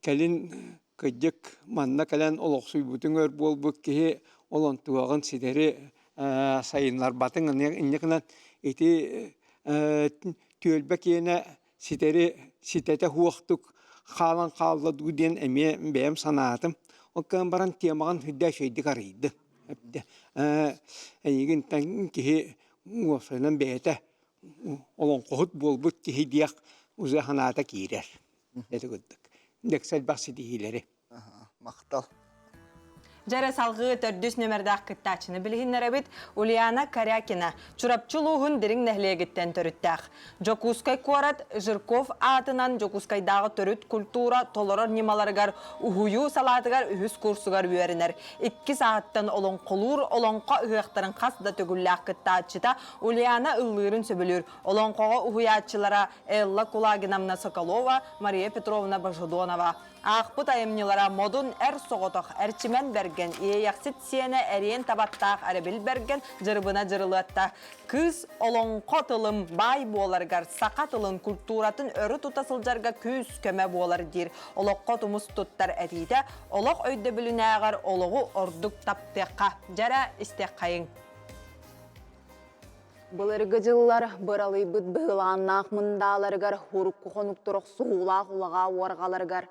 Кэлин кырдьык манна кэлэн олохсуйбутуҥ өр буолбут киһи ол онтугаҕын ситэри сайыннарбатыҥ инньэ гынан ити түөлбэ киэнэ ситэри ситэтэ суохтук хаалан хаалла дуу диэн эмиэ бэйэм санаатым. Ол гынан баран темаҕын сүрдээх үчүгэйдик арыйдыҥ. Эйигинтэн киһи уопсайынан бэйэтэ олоҥхоһут буолбут киһи диэх уже санаата киирэр. Ити курдук. Дэксэ элбэх ситиһиилэри. Махтал. Дьэрэ салгыы төрдүс нүмердаах кыттааччыны билиһиннэрэбит Ульяна Корякина, Чурапчы улууһун Дириҥ нэһилиэгиттэн төрүттээх. Дьокуускай куорат Жирков аатынан Дьокуускайдааҕы төрүт культура толорор ньымаларыгар уһуйуу салаатыгар үһүс курсугар үөрэнэр. Икки сааһыттан олоҥхолуур олоҥхо ыһыахтарын хас да төгүллээх кыттааччыта Ульяна ыллыырын сөбүлүүр. Олоҥхоҕо уһуйааччылара Элла Кулагиновна Соколова, Мария Петровна Божедонова. Аахпыт айымньылара Модун эр соҕотох, Эрчимэн Бэргэн, Иэйэхсит сиэнэ Эриэн Табаттаах Эрэбил Бэргэн, Дьырыбына Дьырылыатта. Кыыс олоҥхо тылым баай буоларыгар саха тылын культуратын өрө тута сылдьарга күүс-көмө буолар диир. Олоххо тумус туттар этиитэ олох өйдөбүлүнээҕэр олоҕу ордук таптыахха, дьэрэ истиэххэйиҥ. Былыргы дьыллар быралыйбыт быһылааннаах мындааларыгар урукку хонуктар охсуһуулаах улаҕаа уорҕаларыгар,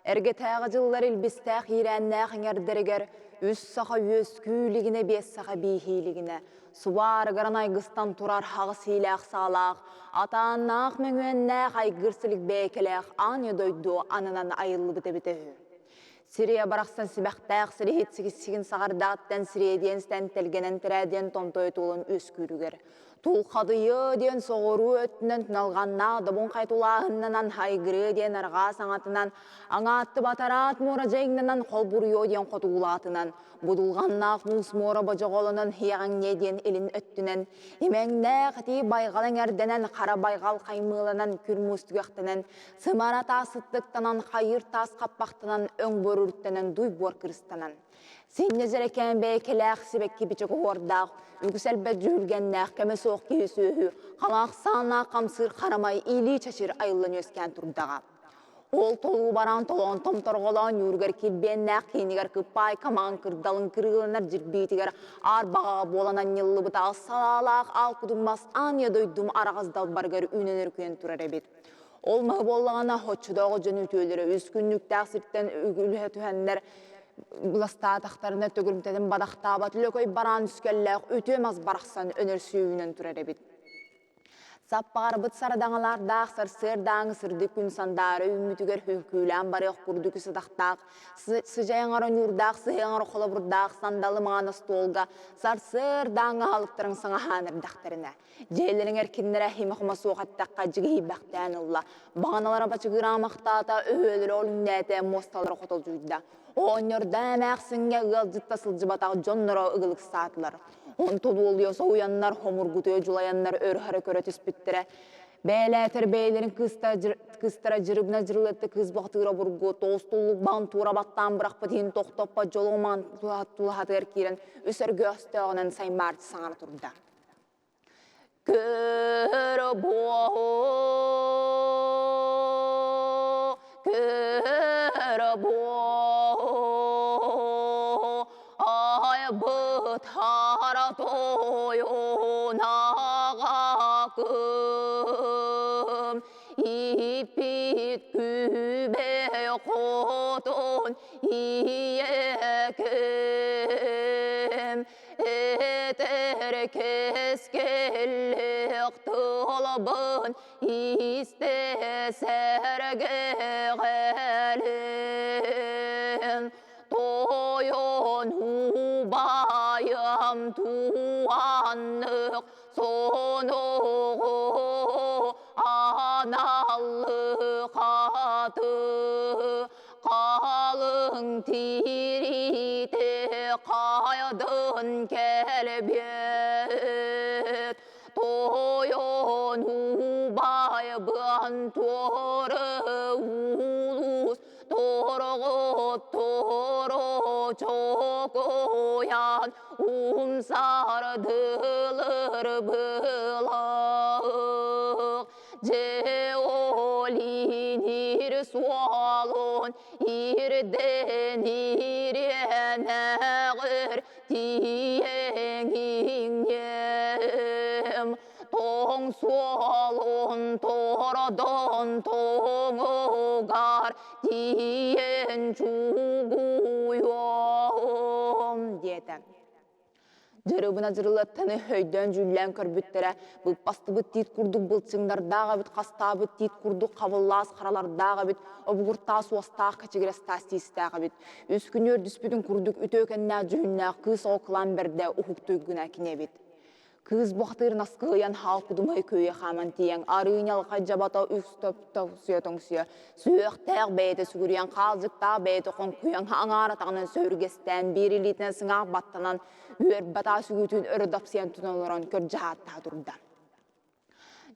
эргэтээҕи дьыллар илбистээх иирээннээх эҥэрдэригэр үс саха үөскүү илигинэ биэс саха бииһии илигинэ, субаарыгарын айгыстан турар хаҕыс иилээх саалаах, атааннаах мөҥүөннээх айгыр силик бэйэкэлээх аан дойду анынан айыллыбыт эбитэ үһү. Сирия барахсан сибэхтээх сириһит сигиссигин саҕардааттан сириэдиэн стэн тэлгэнэн тирээдиэн томтойо туолан үөскүүрүгэр. Тулхадыйыы диэн соҕуруу өттүнэн туналҕаннаах добун хайтулааһыннанан хайгырыы диэн арҕаа саҥатынан аҥаатты батараат муора дьайыҥнанан холбуруйуо диэн хотуулаатынан будулҕаннаах муус муора бодьоҕолонон хиэҕэҥниэ диэн илин өттүнэн имэҥнээх итии байҕал эҥэрдэнэн хара байҕал хаймыыланан күр муус түгэхтэнэн Сымара таас сыттыктанан, хайыр таас хаппахтанан, өҥ бөрүртэнэн, дуй буор кырыстанан. Синньэ дьэрэкээн бэйэкэлээх сибэкки бичик оһуордаах, үгүс элбэх дьүһүлгэннээх кэмэ суох киһи сүөһү, халаах сааннаах хамсыыр харамай иилии чэчир айыллан үөскээн турдаҕа. Ол толуу бараан толоон томторҕолоон ньууругар килбиэннээх киинигэр кыппаай камаан кырдалын кырыыланар дьирбиитигэр аар баҕаҕа буолан анньыллыбыт аал салаалаах аал кутум мас аан ийэ дойдум араҕас далбарыгар үүнэн өркүйэн турар эбит. Ол маһы буоллаҕына, оччотооҕу дьон үтүөлэрэ үс күннүктээх сиртэн үлэһэ түһэннэр быластаатахтарына төгүрүмтэтин бадахтаабат лөкөй бараан үскэллээх үтүө мас барахсан өнөр сүүһүнэн турар эбит. Саппаҕарбыт сарадаҥалардаах сарсыардааҥы сырдык күн сандаара үүммүтүгэр хүҥкүүлээн барыах курдук сытахтаах сыдьайаҥар ойуурдаах сыһыаҥар холобурдаах сандалы маҥан остуолга сарсыардааҥы аһылыктарын саҥаһаан эрдэхтэринэ Дьиэлэрин эркиннэрэ химэ-хомо суох эттэххэ дьигиһийбэхтээн ылла. Баҕаналара бачыгыраамахтаата, өһүөлэрэ олүҥнээтэ, муосталара хотолдьуйда. Оҕонньордоо эмээхсиҥҥэ ыалдьытта сылдьыбатах дьонноро ыгылыксаатылар. Онтон уолуйа соһуйаннар, хомургутуйа дьулайаннар өр-хара көрө түспүттэрэ. Бэйэлээтэр бэйэлэрин кыыстара дьырыбына дьырылыатта кыыс бахтыыра обургу, тоҕус туллук баҕын туура баттаан бырахпыт иһин тохтоппот дьолуомаан тулаһатыгар киирэн үс өргө өстөөҕүнэн саймаарчы саҥара турда. Көр буо, көр буо, айбытара тойунаҕакым, иппит күбэ хотун ийэкэм, Этэр кэскиллээх тылбын истэ сэргэҕэлин. Тойон убайым туаннык сонугу аналлыхаты қалың тиритэ. Хайдын кэлбиэт Тойон убайбын туоры улус Торҕот торо чокуйан Умсардылыр былах Дьэ олинир суолун ирдэн ириэнэҕир тиийэҥиҥнем Тоҥ суолун тордон тоҥугар тиийэн чугуйуом диэтэ. Дьырыбына дьырылыаттаны өйдөөн-дьүүллээн көрбүттэрэ, быыппастыбыт тиит курдук былчыҥнардаах эбит, хастаабыт тиит курдук хабыллаас харалардаах эбит, обугуртаас уостаах кэчигирэс таас тиистээх эбит. Үс күнү өрдүспүтүн курдук үтүөкэннээх дьүһүннээх кыыс оҕо кылаан бэрдэ уһуктуйгуна кини эбит. Кыыс бухатыыр наскыйан хаал кудумай көйө хааман тиийэн арыы ньалхай дьабата үс топ-тоҥсуйа тоҥсуйа сүһүөхтээх бэйэтэ сүгүрүйэн хаалдьыктаах бэйэтэ хоҥкуйан аҥаар атаҕынан сөһүргэстээн биир илиитинэн сыҥаах баттанан үөрбатаа сүгүүтүн өрө дапсыйан тутан олорон көрдьаһааттаһа турда.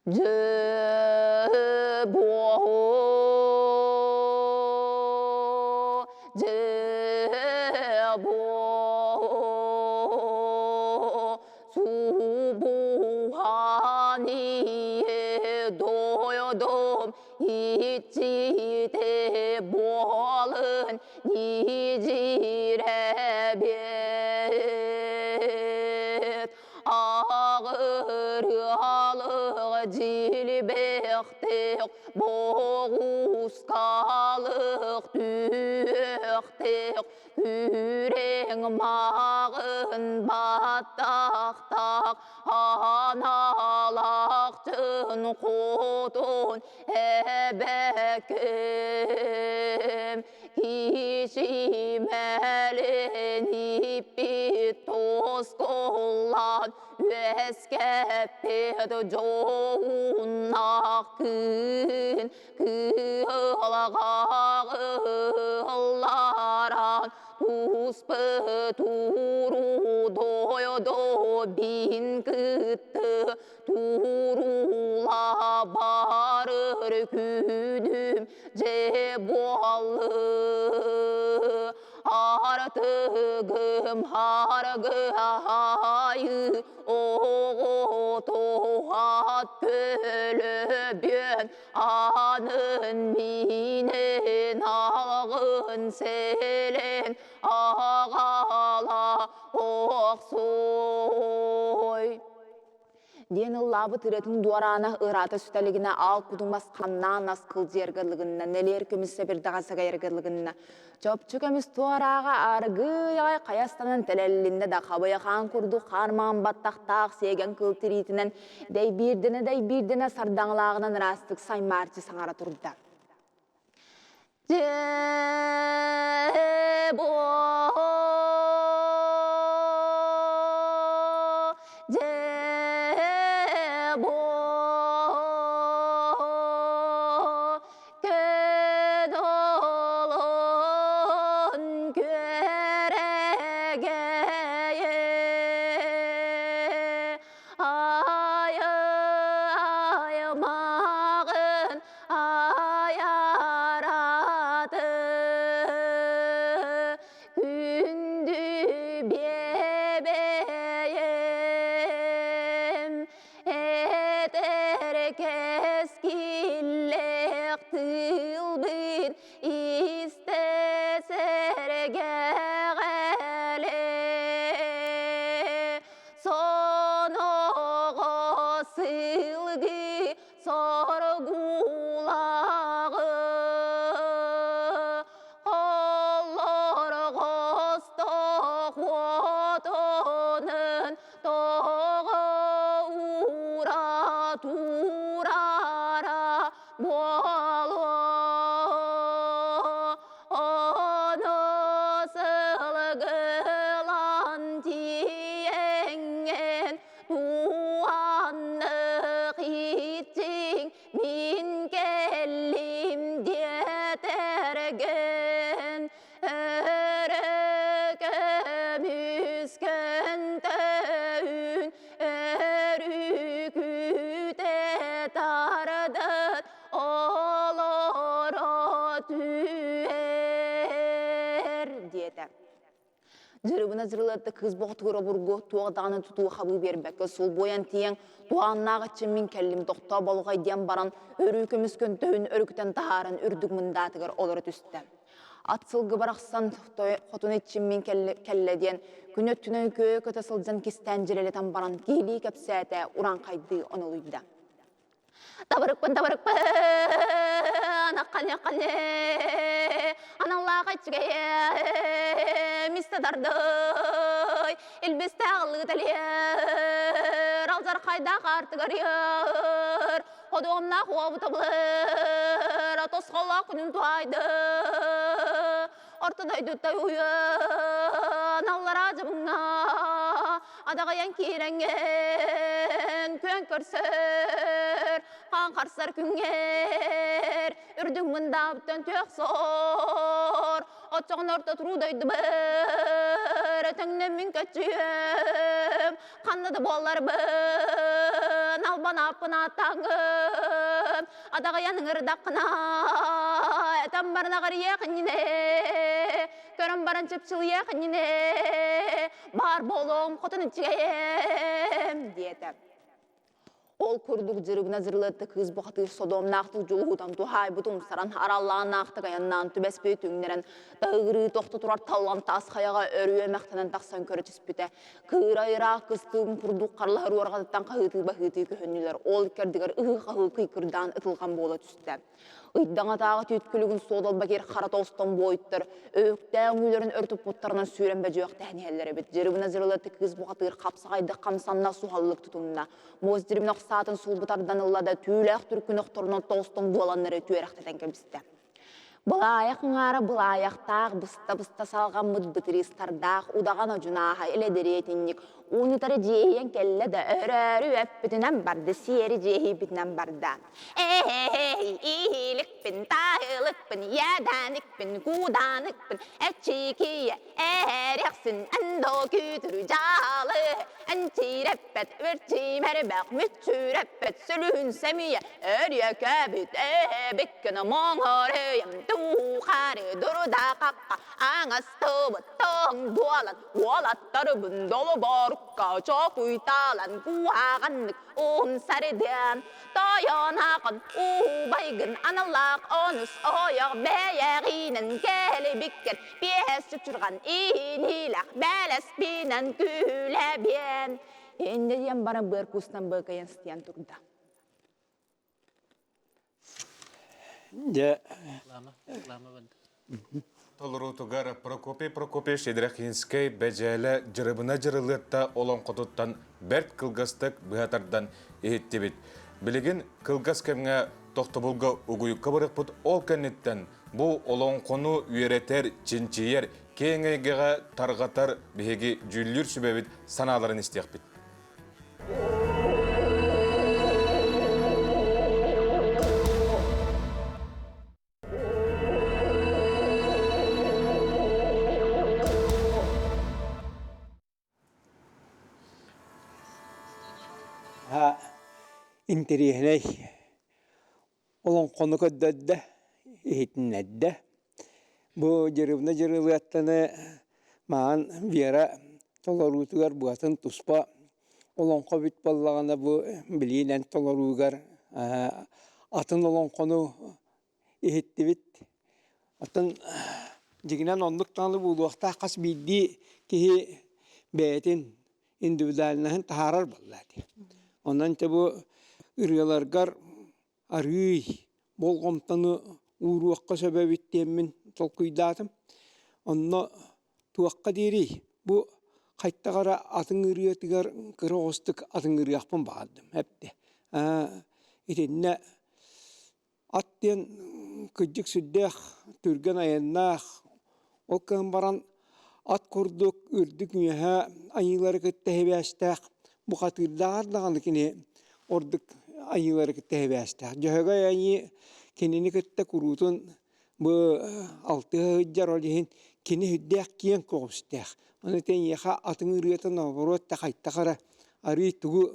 Дьэ дьэ Субуһание дойдум иччитэ буолын ньидьирэбит Аҕырыалык дьилбэхтэх боҕускалык түөхтэх Күрэҥ мааҕын баттахтаах аналаахтын хотун эбэкэм кичимэлин иппит тоскуллан үөскэппит дьоһуннаах күн Кыалаҕаҕылларан туспут урудойдо бин кытты туруула барыр күнүм дьэ буоллы Артыгым харгыһайы оҕотоһат көлөбүөн Анын минен алғын селен ағала охсой. Диэн ыллаабыт ырыатын дуораана ыраата сүтэлигинэ аал кудумас хамнаан ас кылдьыаргылыгынна нэлиэр көмүс сэбирдэҕэ сагайаргылыгынна Чопчу көмүс туорааҕа аргыый аҕай хайастанан тэлэллиннэ да хабыйахаан курдук хаармаан баттахтаах сиэгэн кыл тириитинэн дэйбиирдэнэ-дэйбиирдэнэ сардаҥалааҕынан ыраастык саймаарчы саҥара турда. Дьэ, дьэ, Кедолон күөрэгэйэ аймаҕын айараты. диэтэ. Дьырыбына дьырылыатта кыыс боҕотугар обургу туох даҕаны тутуу хабыы биэрбэккэ сулбуйан тиийэн туһааннаах иччим мин кэллим тохтоо болҕой диэн баран өрүү көмүс көнтөһүн өрүкүтэн таһааран үрдүк мындаатыгар олоро түстэ. Ат сылгы барахсан хотун иччим мин кэллэ диэн күн өттүнэн күө көтө сылдьан кистээн дьирэлэтэн баран киһилии кэпсээтэ урааҥхайдыы онолуйда. Табырыкпын табырыкпын аккане-аккане аналлаах иччигэйэ мисте дардый илбистээх ыллыыталиэр алдьархайдаах аартыгар ер ходуомнаах уобутабылыр тосхоллоох күнүн туһайды орто дойдуттан уйан аллараа дьыбыҥҥа адаҕайан киирэҥҥин күөн көрсөр хаан харсар күҥҥэр үрдүк мындаабыттан түөх сор оччоҕуна орто туруу дойдубар өтөҥнөммүн көччүйүөм ханна да буолларбын албан ааппын ааттааҥҥын адаҕыйан ыҥырдаххына этэн баран аҕарыйыах иннинэ көрөн баран чыпчылыйыах иннинэ баар буолуом хотун иччигэйэм диэтэ Ол курдук дьырыбына дьырылыатта кыыс бухатыыр содуомнаахтык дьулуһутан туһаайбыт умсаран араллааннаахтык айаннаан түбэспит түҥнэрэн таһыгырыы тохто турар таллан таас хайаҕа өрүө эмэхтэнэн тахсан көрө түспүтэ. Кыыра ыраах кыстыын курдук харлаһар уорҕатыттан хаһыытыы-баһыытыы көһүннүлэр. Ол иккэрдигэр ыһыы-хаһыы кыйкырдаан ытылҕан буола түстэ. Ыйдаҥатааҕы түүт күлүгүн суодалбакир хара толстон буойуттар өйүктээх үҥүүлэрин өр туппуттарынан сүүрэн бөдьүөхтэһэн иһэллэр эбит. Дьырыбына дьырылыатта кыыс бухатыыр хапсаҕайдык хамсанна суһаллык тутунна. Муос дьирибин охсаатын сулбутардан ылла да түүлээх түркүн охторунан толстон буоланнары түөрэхтэтэн кэбистэ. Былаайах ыҥаара былаайахтаах быста-быста салҕаммыт бытырыыстардаах удаҕан одьунааһа илэ дэриэтинньик уунутары дьиэһийэн кэллэ да өрөөрү эппитинэн барда сиэри дьиэһийбитинэн барда. Эй, ииликпин, таһылыкпын, йээдээникпин, куудааныкпын, эчикийэ, эрэхсин, эндо күүтүрү дьаалы, энчирэппэт, үрчимэрбэх, мүччүрэппэт, сүлүһүн сэмийэ, өрүөкөбүт, эбиккин моҥорөйөм, туухары дурда қаққа, аңастыбыт тоң буолан, уолаттарыбын долоборукка чокуйталан, куһаҕаннык умсардыан, тойон аҕын убайгын аналлаах онус ойох бэйэҕинэн кэлибиккэр биэс чучурҕан иһиниилэх бэлэспинэн күлэбиэн инньэ диэн баран быар куустан быакайан сытыйан турда. Дьэ Толоруутугар Прокопий Прокопьевич Ядрахинскай Бэдьээлэ Дьырыбына Дьырылыатта олоҥхотуттан бэрт кылгастык быһа тардан иһиттибит. Билигин кылгас кэмҥэ тохтобулга угуйукка барыахпыт ол кэнниттэн бу олоҥхону үөрэтэр, чинчийэр, киэҥ эйгэҕэ тарҕатар биһиги дьүүллүүр сүбэбит санааларын истиэхпит. Интэриэһинэй олоҥхону көрдөрдө, иһитиннэрдэ. Бу Дьырыбына Дьырылыаттаны маҕан Вера толоруутугар букатын туспа олоҥхо эбит буоллаҕына бу билиинэн толоруугар атын олоҥхону иһиттибит. Оттон дьиҥинэн оннук даҕаны буолуохтаах хас биирдии киһи бэйэтин индивидуальноһын таһаарар буолла дии. Онон дьэ бу ырыаларгар арыый болҕомтону ууруохха сөп эбит диэммин толкуйдаатым. Онно туохха диирий, бу хайтах эрэ атын ырыатыгар кыра оҕустук атыҥырыахпын баҕардым эптэ. Итиннэ Ат диэн кырдьык сүрдээх түргэн айаннаах, ол гынан баран ат курдук үрдүк үөһэ айыылары кытта сибээстээх бухатыырдааҕар даҕаны кини ордук айыылары кытта сибээстээх. Дьөһөгөй айыы кинини кытта куруутун бу алтыһа сылдьар, ол иһин кини сүрдээх киэҥ көҕүстээх. Ону эйиэхэ атын ырыата наоборот да хайтах эрэ арыый тугу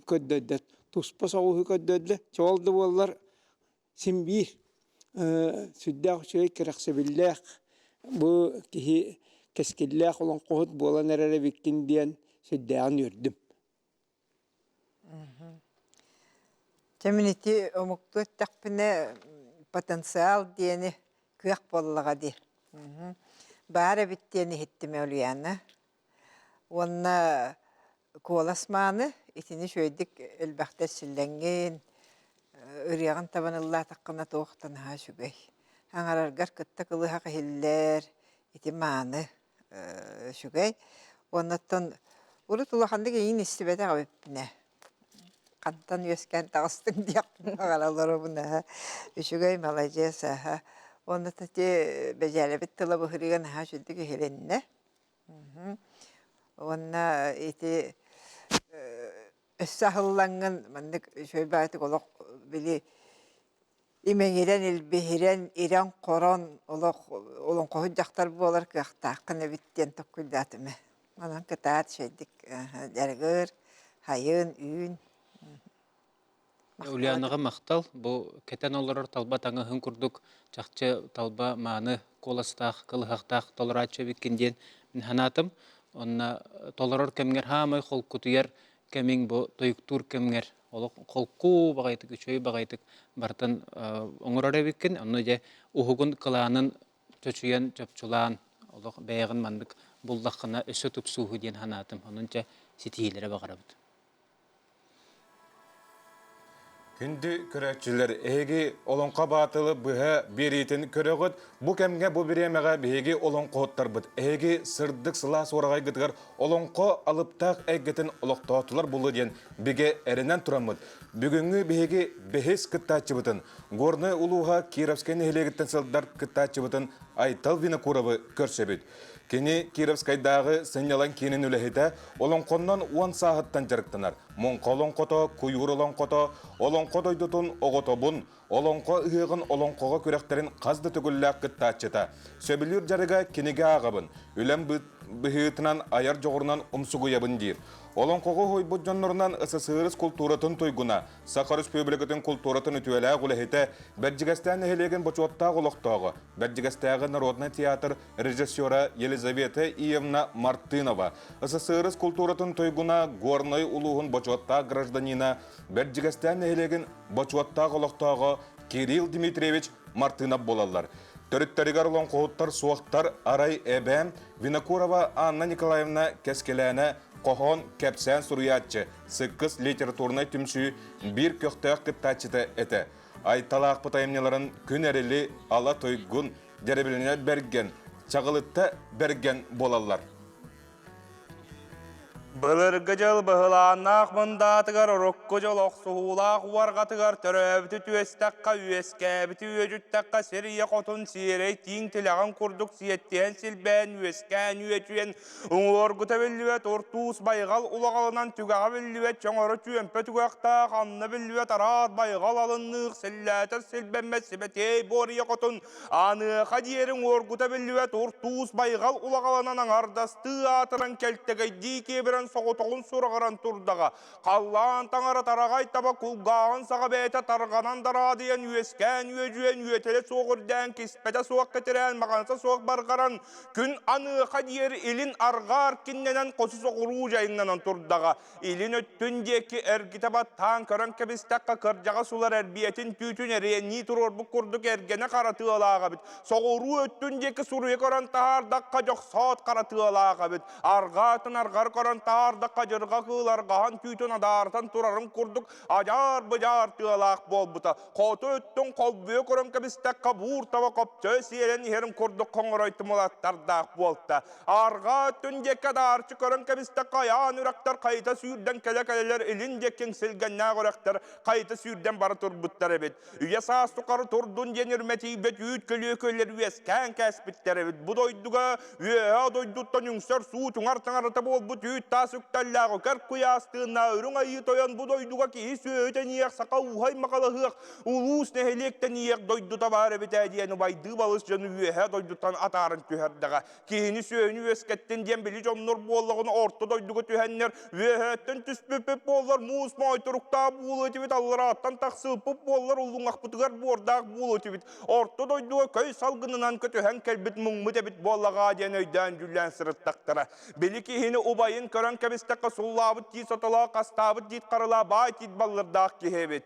көрдөрдө туспа соҕуһу көрдөрдө. Чоол да буоллар син биир сүрдээх үчүгэй кэрэхсэбиллээх. Бу киһи кэскиллээх олоҥхоһут буолан эрэр эбиккин диэн сүрдээҕин үөрдүм. Чэ мин ити омуктуу эттэхпинэ потенциал диэни кыах буоллаҕа дии. Баар эбит диэн иһиттим Ульяна. Уонна куолас мааны итини үчүгэйдик элбэхтэ эрчиллэҥҥин, ырыаҕын табан ыллаатаххына туох да наһаа үчүгэй. Аҥараргар кытта кылыһах иһиллэр, ити мааны үчүгэй. Уоннаттан урут улаханнык эйигин истибэтэх эбиппин ээ. Хантан үөскээн таҕыстыҥ диэхпин баҕаралларыбын ээ. Үчүгэй маладьыас аһа. Уонна ити бэдьээлэбит тыла быһырыыга наһаа үчүгдүк иһилиннэ. Уонна ити өссө аһыллаҥҥын маннык үчүгэй баҕайытык олох били имэҥирэн, илбиһирэн, ирэн-хорон олох олоҥхоһут дьахтар буолар кыахтааххын эбит диэн толкуйдаатым ээ. Онон кытаат үчүгэйдик дьарыгыр, хайын, үүн. Ульянаҕа махтал. Бу кэтэн олорор талба таҥаһын курдук чахчы талба мааны куоластаах, кылыһахтаах толорооччу эбиккин диэн мин санаатым. Онно толорор кэмҥэр хаамай холкутуйар кэмиҥ бу тойуктуур кэмҥэр олох холку баҕайытык, үчүгэй баҕайытык барытын оҥорор эбиккин. Онно дьэ уһугун кылаанын чочуйан, чопчулаан олох бэйэҕин маннык буллаххына өссө тупсууһу диэн санаатым. Онон дьэ ситиһиилэри баҕарабыт. Күндү көрөөччүлэр, эһиги Олоҥхо Баатылы быһа биэриитин көрөҕүт. Бу кэмҥэ, бу бириэмэҕэ биһиги олоҥхоһуттарбыт. Эһиги сырдык сылаас уораҕайгытыгар олоҥхо алыптаах эйгэтин олохтоотулар буолуо диэн бигэ эрэнэн тураммыт. Бүгүҥҥү биһиги бэһис кыттааччыбытын, Горнай улууһа Кировскай нэһилиэгиттэн сылдьар кыттааччыбытын Айтал Винокуровы көрсөбүт. Кини Кировскайдааҕы сынньалаҥ киинин үлэһитэ, олоҥхоннон уон сааһыттан дьарыктанар. Муҥха олоҥхото, куйуур олоҥхото, олоҥхо дойдутун оҕотобун, олоҥхо ыһыаҕын олоҥхоҕо күрэхтэрин хас да төгүллээх кыттааччыта. Сөбүлүүр дьарыга кинигэ ааҕабын, үлэм быһыытынан айар дьоҕурунан умсугуйабын диир. Олоҥхоҕо уһуйбут дьоннорунан СССР култууратын туйгуна, Саха Өрөспүүбүлүкэтин култууратын үтүөлээх үлэһитэ, Бэрдьигэстээн нэһилиэгин бочуоттаах олохтооҕо, Бэрдьигэстээҕи народнай театр режиссера Елизавета Иевна Мартынова, СССР култууратын туйгуна, Горнай улууһун бочуоттаах гражданина, Бэрдьигэстээн нэһилиэгин бочуоттаах олохтооҕо Кирилл Дмитриевич Мартынов буолаллар. Төрүттэригэр олоҥхоһуттар суохтар арай эбээм Винокурова Анна Николаевна Кэскилээнэ хоһоон кэпсээн суруйааччы, Сыккыс литературнай түмсүү биир көхтөөх кыттааччыта этэ. Айталаахпыт айымньыларын Күн Эрили, Ала Туйгун, Дьэрэбилинэ Бэргэн, Чаҕылытта Бэргэн буолаллар. Былыргы дьыл быһылааннаах мындаатыгар урукку дьыл охсуһуулаах уорҕатыгар төрөөбүтү түөстэххэ, үөскээбити үөдьүттэххэ сир ийэ хотун сиэрэй тииҥ тилэҕин курдук сиэттиһэн силбээн үөскээн үөчүйэн Уҥуоргута биллибэт уртуус байҕал улаҕалынан түгэҕэ биллибэт чоҥоро чүөмпэ түгэхтээх анна биллибэт араас байҕал алынныых силлээтэр силбэммэт сибэтиэй буоруйа хотун аныаха диэри уҥуоргута биллибэт уртуус байҕал улаҕаланан аҥардастыы аатыран кэлтэгэйдии киэбирэн соҕотоҕун сураҕыран турдаҕа Халлаан таҥара тараҕай таба кулгааҕын саҕа бэйэтэ тарҕанан дараадыйан үөскээн үөдүйэн үөтэлэ суох үрдээн киспэтэ суох кэтирээн маҕанса суох барҕаран күн аныаха диэри илин арҕаа эркиннэнэн хосу соҕуруу дьайыҥнанан турдаҕа. Илин өттүн диэки эргитэ баттаан көрөн кэбистэххэ кырдьаҕас улар эрбиэтин түүтүн эриэннии туруорбут курдук эргэнэ хара тыалаах эбит. Соҕуруу өттүн диэки суруйа көрөн таһаардахха дьохсоот хара тыалаах эбит. Арҕаатын арҕар көрөн таардахха дьырҕа кыыл арҕаһан түүтүн адаарытан турарын курдук адьаар-быдьаар тыалаах буолбута. Хоту өттүн холбуйа көрөн кэбистэххэ буур таба копчой сиэлэн иһэрин курдук хоҥорой тумулаттардаах буолта. Арҕаа өттүн диэки адаарчы көрөн кэбистэххэ айаан үрэхтэр хайыта сүүрдэн кэлэ-кэлэлэр илин диэки силгэннээх үрэхтэр хайыта сүүрдэн бара турбуттар эбит. Үйэ саас тухары турдун диэн үрмэтийбэт үүт көлүөкөлөр үөскээн кээспиттэр эбит. Бу дойдуга үөһээ дойдуттан үҥсэр суу туҥар таҥарата буолбут үүт таас ыраас үктэллээх үкэр куйаас тыыннаах үрүҥ айыы тойон бу дойдуга киһи сүөһү тэниэх саха ууһай махалаһыах улуус нэһилиэк тэниэх дойдута баар эбитэ диэн убайдыы балыс дьону үөһэ дойдуттан атааран түһэрдэҕэ. Киһини сүөһүнү үөскэттин диэн били дьоннор буоллаҕына орто дойдуга түһэннэр үөһэттэн түспүппүт буоллар муус моойторуктаах буолуо этибит алларааттан тахсыбыппыт буоллар уллуҥахпытыгар буордаах буолуо этибит орто дойдуга көй салгынынан көтүһэн кэлбит муҥмут эбит буоллаҕаа диэн өйдөөн-дьүүллээн сырыттахтара. Били киһини убайын көрөн кэбистэххэ суллаабыт тиис отолоох, хастаабыт тиит харылаа, баай тиит баллырдаах киһи эбит.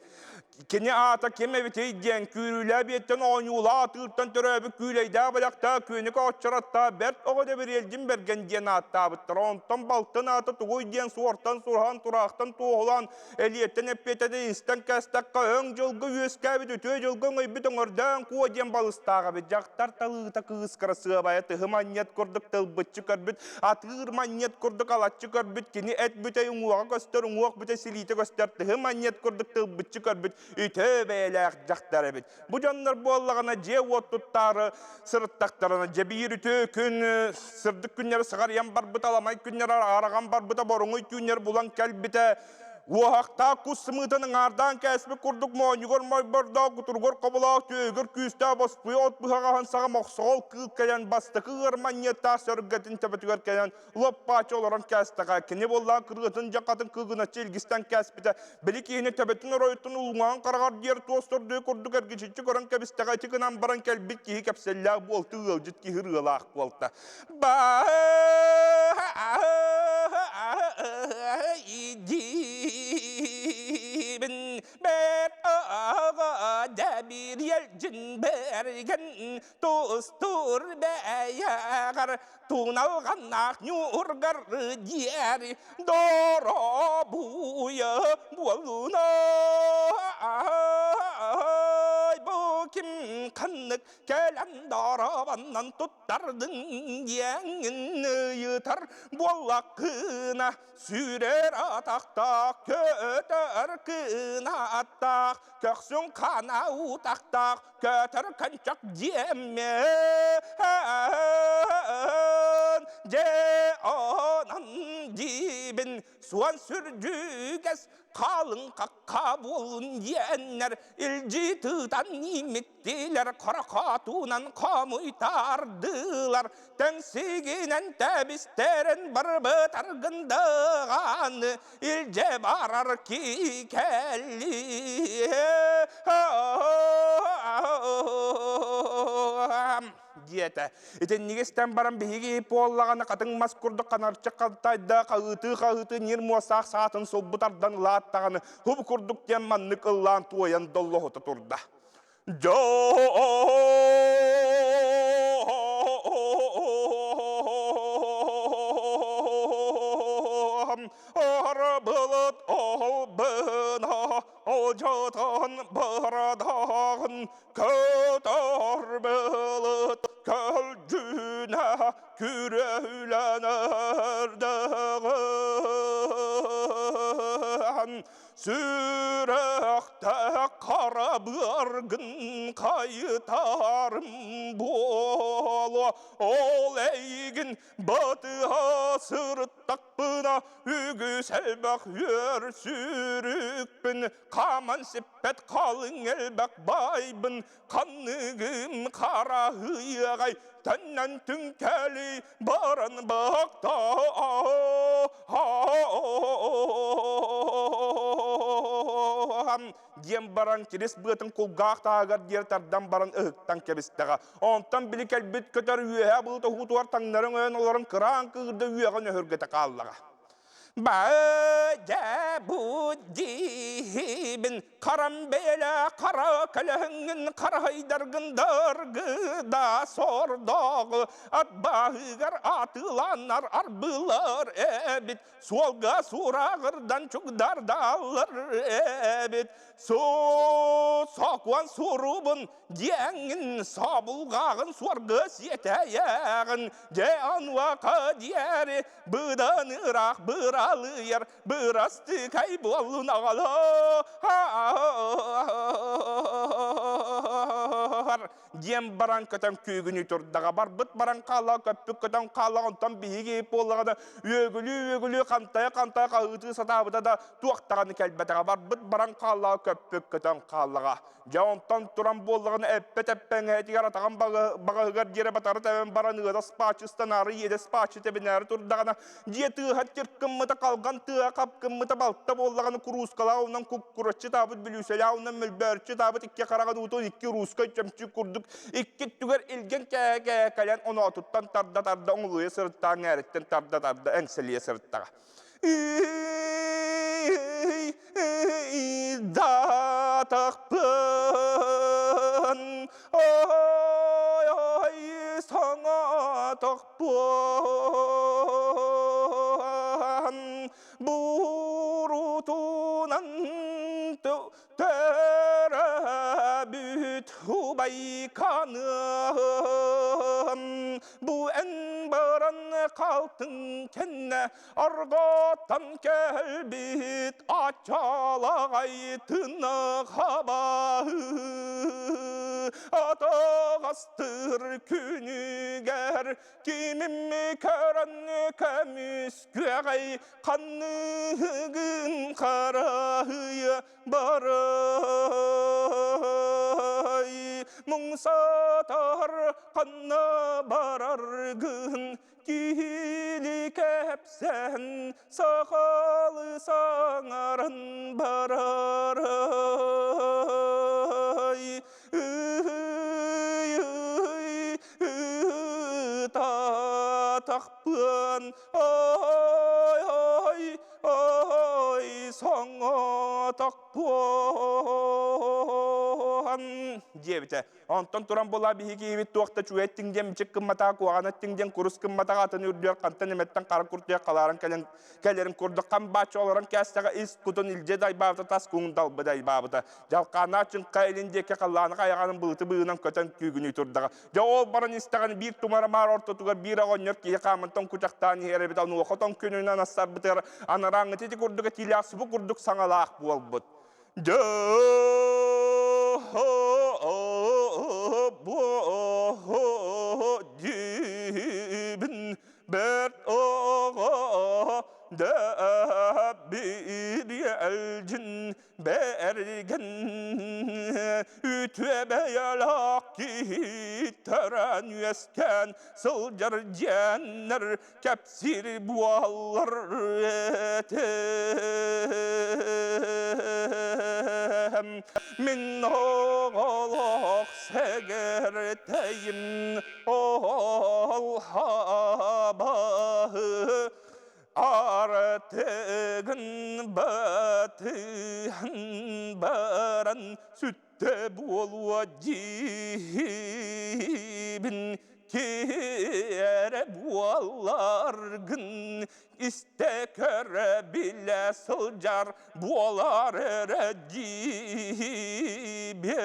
Кини аата ким эбитий диэн күүрүүлээ биэттэн оонньуулаа атыыртан төрөөбүт күүлэйдээх бэлэхтээх күөнүкэ оччоратта бэрт оҕо Дэбириэлдьин Бэргэн диэн ааттаабыттар. Онтон балтын аата тугуй диэн суортан сураһан тураахтан туоһулаан Элиэттэн эппиэтэ истэн кээстэххэ өҥ дьылга үөскээбит үтүө дьылга өҥөйбүт өҥөрдөөн куо диэн балыстаах эбит. Дьахтар талыыта кыыс кырасыабайа тыһы манньыат курдук тылбыччы көрбүт, атыыр манньыат курдук алаччы көрбүт, кини эт бүтэй уҥуоҕа көстөр, уҥуох бүтэ силиитэ көстөр, тыһы манньыат курдук тылбыччы көрбүт үтүө бэйэлээх дьахтар эбит. Бу дьоннор буоллаҕына дьиэ-уот туттаары сырыттахтарына дьэ биир үтүө күн сырдык күннэри сыҕарыйан барбыта, аламай күннэр араҕан барбыта, боруҥуй түүннэр булан кэлбитэ, Уоһахтаах кус сымыытын ыҥаардаан кээспит курдук моонньугар мойбордоох, кутуругар хоболоох, түөһүгэр күүстээх боспуйа от быһаҕаһын саҕа мохсоҕол кыыл кэлэн бастакы ыар манньыаттаах сөргэтин төбөтүгэр кэлэн лоп-бааччы олорон кээстэҕэ. Кини буоллаҕа кырыатын дьахатын кыыгыначчы илгистэн кээспитэ. Били киһини төбөтүн оройуттан улуҥаҕын хараҕар диэр туос тордуйа курдук эргичиччи көрөн кэбистэҕэ ити гынан баран кэлбит киһи кэпсэллээх буолту ыалдьыт киһи ырыалаах буолта. Идибин бэт аҕа дәбириэл дьин бэргэн тустуур бэйэҕэр туналҕаннаах ньуургар диэри доробуйа буолуна бу ким ханнык кэлэн доробаннан туттардыҥ диэҥҥин ыйытар буоллаххына сүүрэр атахтаах көтөр кынааттаах көхсүн хана утахтаах көтөр көнчөк диэммин дьэ онон диибин суон сүрдьүгэс халыҥ хахха буолун диэннэр илдьи тыытан иимиттилэр хорохотунан хомуйтардылар тэҥсигинэн тэбистэрин барбыт аргындыганы илдьэ барар кикэлли диэтэ. Итинниги истэн баран биһиги буоллаҕына хатыҥ мас курдук ханарчы хантайда хаһыытыы-хаһыытыы ньир муосаах саатын сулбу тардан ылааттаҕына хуб курдук диэн маннык ыллаан туойан доллоһута турда. Арабылыт олбына олжотон барадағын көтөр былыт көлдьүнэ күрөүлэнэрдэгэн сүрэхтэ қара быаргын қайтарым боло ол эйигин батыһа сырыттахпына үгүс элбэх үөр сүрүкпүн Хааман сиппэт халыҥ элбэх байбын, ханныгым хараһыйыаҕай, төннөн түҥкэли баран бакта диэн баран кирис быатын кулгаах тааһыгар диэри тардан баран ыһыктан кэбистэҕэ. Онтон били кэлбит көтөр үөһэ былыт оһуутугар таҥнары өҥөйөн олорон кыраан кыырда үөҕэн өһүргэтэ хааллаҕа. Баадьабуддиибин харам бэйэлэ хара көлөһүҥҥүн харахайдаргын даргыда сордоҕу ат баһыгар атыыланар арбылар эбит суолга сурааҕырдан чугдардаллар эбит сокуон сурубун диэҥҥин собулҕаҕын суорга сиэтэйэҕин дьэ онуоха диэри быдан ыраах быралыйар бырастыкай буоллун оҕолоор. Диэн баран көтөн күүгүнүү турдаҕа. Барбыт баран хаалла, көппүт көтөн хаалла, онтон биһиги буоллаҕына үөгүлүү-үөгүлүү хантайа-хантайа хаһыытыы сатаабыта да туох даҕаны кэлбэтэҕэ. Барбыт баран хааллаҕа, көппүт көтөн хааллаҕа. Дьэ онтон туран буоллаҕына эппэт эппэҥэһитигэр атаҕын баҕаһыгар диэри батары тэбэн баран ыадас паачыстанаары иэдэс паачы тэбинээри турдаҕына дьиэ тыаһа тиркыммыта халҕан тыаһа хапкыммыта балта буоллаҕына куруускалаах унан куккураччы таабыт бүлүүсэлээх унан мөлбөөрчү таабыт икки хараҕын уутун икки русскай чөмчүүк курдук икки өттүгэр илгэн кээһэ кээһэ кэлэн оноотуттан тарда тарда оҥолуйа сырыттаҕа эҥээриттэн тарда тарда эҥсэлийэ сырыттаҕа Даатахпын, ой, ой, саҥатахпын, бурутунан Төрөөбүт убайканым, бу эн баран халтыҥ кэннэ арготтан кэлбит аччалаҕай тынах-абаһы атаҕастыыр күнүгэр кимим көрөн көмүс күөҕэй ханныгын харахыйа барай муҥ сатар ханна бараргын киһили кэпсэн сахалы саҥаран барарай Ытатахпын ой ой ой соҥотохпуон диэбитэ. Онтон туран була биһиги киһибит туох да үчүгэй эттиҥ диэн мичик гымматаҕа, куһаҕан эттиҥ диэн курус гымматаҕа, атын үрдүгэр хантан эмэттэн хара куртуйах халааран кэлэн кэлэрин курдук хам бааччы олорон кээстэҕэ ис кутун илдьэ дайбаабыта, тас куҥун далбы дайбаабыта. Дьалхааннаах чыҥха илин диэки халлааны хайаҕанын былыты быыһынан көтөн күүгүнүү турдаҕа. Дьэ ол баран истэҕин биир тумара маар ортотугар биир оҕонньор киһи хаамантан кучахтаан иһэр эбит онуоха тоҥ күнүнэн ассарбытыгар анарааҥҥыты ити курдук этиилээх субу курдук саҥалаах буолбут. Дьэ диибин бэрт оҕо биир бэргэн үтүө бэйэлээх киһи төрөөн үөскээн сылдьар дьиэннэр кэпсиир буоллар этим. Мин оҕолох сэгэртэйим ол хабаһы Артыгын батыһан баран сүттэ буолуо диибин киэрэ буоларгын истэ көрө билэ сылдьар буолар эрэ диибин.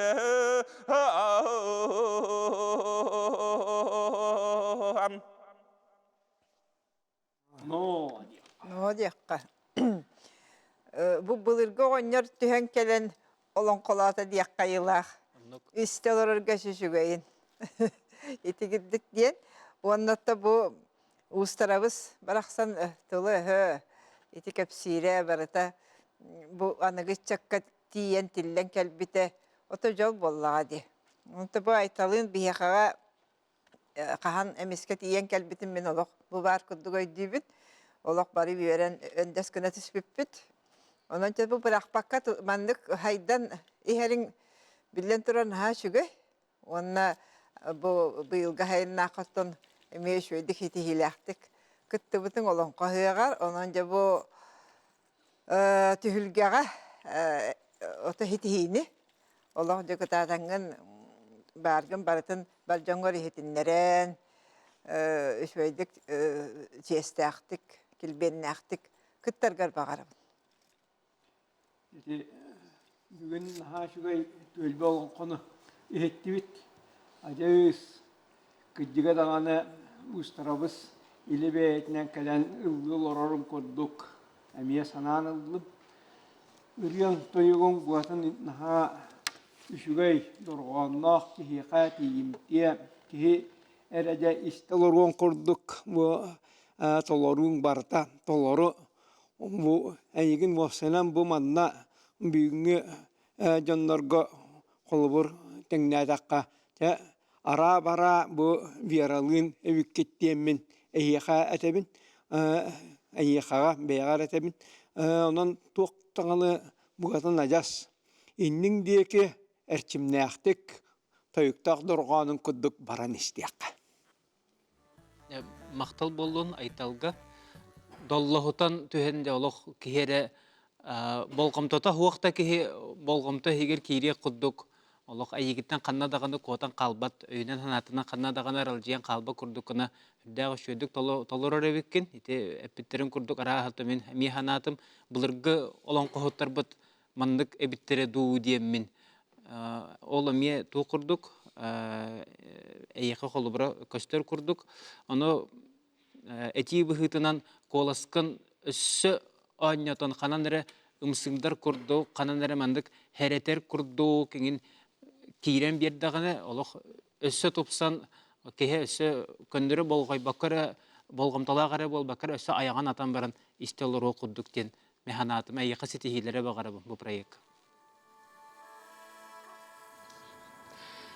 Ноо диэххэ. Бу былыргы оҕонньор түһэн кэлэн олоҥхолоото диэххэ айылаах. Истэ олорорго үчүгэйин. Итигирдик диэн. Уонна бу уустарабыс барахсан тылы-өһө ити кэпсиирэ барыта бу аныгы ыччакка тиийэн тиллэн кэлбитэ ото дьол буоллаҕа дии. Онто бу Айталыын биһиэхэҕэ хаһан эмискэ тиийэн кэлбитим мин олох бу баар курдук өйдүүбүн. Олох бары үөрэн өндөс гына түспүппүт. Онон дьэ бу бырахпакка маннык хайдан иһэриҥ биллэн турар наһаа үчүгэй. Уонна бу быйылгы айаннааххыттан эмиэ үчүгэйдик ситиһиилээхтик кыттыбытыҥ олоҥхо ыһыаҕар. Онон дьэ бу түһүлгэҕэ ото ситиһиини олох дьэ кытаатаҥҥын бааргын барытын бар дьоҥҥор иһитиннэрэн, үчүгэйдик чиэстээхтик, килбиэннээхтик кыттаргар баҕарабын. Ити бүгүн наһаа үчүгэй түөлбэ олоҥхону иһиттибит. Адьас кырдьыга даҕаны уустарабыс илэ бэйэтинэн кэлэн ыллыы олорорун курдук эмиэ санаан ыллым. Ырыаҥ тойугуҥ буотун наһаа. Үчүгэй дорҕоонноох киһиэхэ тиийимтиэ, киһи эрэ дьэ истэ олоруон курдук бу толорууҥ барыта толору. Бу эйигин уопсайынан бу манна бүгүҥҥү дьоннорго холобур тэҥнээтэххэ дьэ араа-бараа бу Вералыын эбиккит диэммин эһиэхэ этэбин, эйиэхэҕэ бэйэҕэр этэбин. Онон туох даҕаны букатын адьас инниҥ диэки эрчимнээхтик тойуктаах дорҕоонун курдук баран истиэххэ. Махтал буоллун Айталга. Доллоһутан түһэн дьэ олох киһи эрэ болҕомтото суох да киһи болҕомто иһигэр киириэх курдук олох эйигиттэн ханна даҕаны куотан хаалбат, өйүнэн-санаатынан ханна даҕаны аралдьыйан хаалбат курдук гына үрдээх үчүгэйдик толорор эбиккин. Ити эппиттэрин курдук арааһа мин эмиэ санаатым былыргы олоҥхоһуттарбыт маннык эбиттэрэ дуу диэммин ол эмиэ туох курдук эйиэхэ холобура көстөр курдук ону этии быһыытынан куоласкын өссө оонньотон ханан эрэ ымсыырдар курдук ханан эрэ маннык хэрэтэр курдук иҥин киирэн биэрдэҕинэ олох өссө тупсан киһи өссө көннөрү болҕойбокко эрэ болҕомтолоох эрэ буолбакка эрэ өссө айаҕын атан баран истэ олоруох курдук диэн Мин санаатым, эйиэхэ ситиһиилэри баҕарабын бу проект.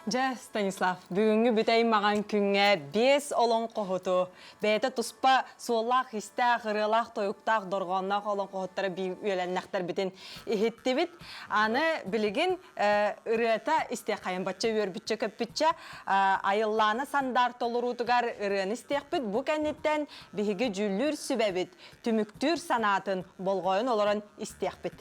Дьэ, Станислав, бүгүҥҥү бүтэй маҕан күҥҥэ биэс олоҥхоһуту, бэйэтэ туспа суоллаах-иистээх, ырыалаах-тойуктаах, дорҕоонноох олоҥхоһуттара биир үөлэннэхтэрбитин иһиттибит. Аны билигин ырыата истиэххэйин бачча үөрбүччэ-көппүччэ Айыллаана Сандар толоруутугар ырыаны истиэхпит. Бу кэнниттэн биһиги дьүүллүүр сүбэбит түмүктүүр санаатын болҕойон олорон истиэхпит.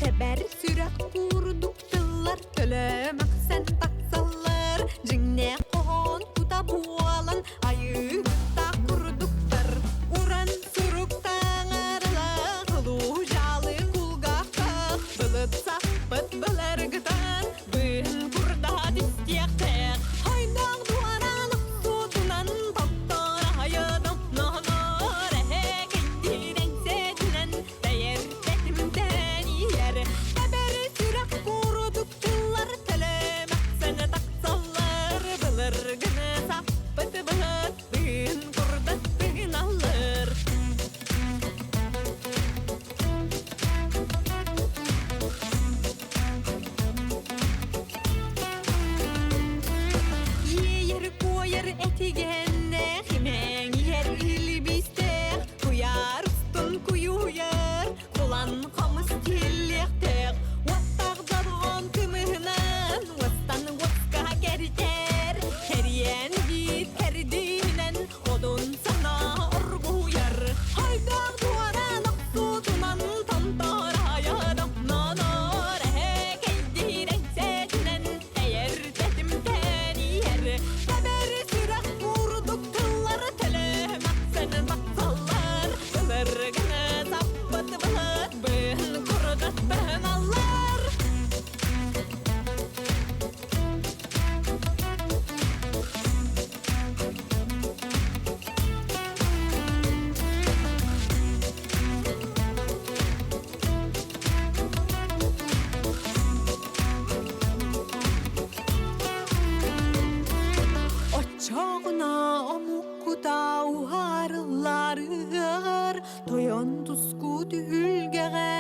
Тэбэр сүрэх курдук тыллар төлө мөхсөн тахсаллар, дьиҥнээх хоһоон кута буолан айыыһыттаах курдуктар. Уран сурук таҥаралаах, улуу дьаалы кулгаахтаах, былыт сахпыт былыргытан, быыһын курдаат истиэхтээх. Хойдоох дуораан охсуутунан тоттор аһайыдым ноһоноор эһэ кэйдиирэн сэтинэн тэйэр тэтимтэн иһэр. Тэбэр сүрэх курдук тыллар төлө мөхсөн тахсаллар, былыргыны саппыт быһыт быын курдат тыыналлар. Иэйэр куойар этигэннээх, имэҥ иһэр илбистээх, куйаар устун куйуйар, кулан хомус тиллиэхтээх, уоттаах дорҕоон кымыһынан, уостан уоска кэритэр, кэрийэн биир кэрдиинэн одун санаа оргуйар. Хайдах туоран охсуутунан томтор айадохнонор эһэ кэйдиирэн сэтинэн тэйэр тэтимтэн иһэр. Тэбэр сүрэх курдук тыллар төлө махсан бахсаллар, ылыргыны саппыт былыт быһын курдат быһыналлар. Оччоҕуна омуккута уһаарылларыгар тойон туску түһүлгэҕэ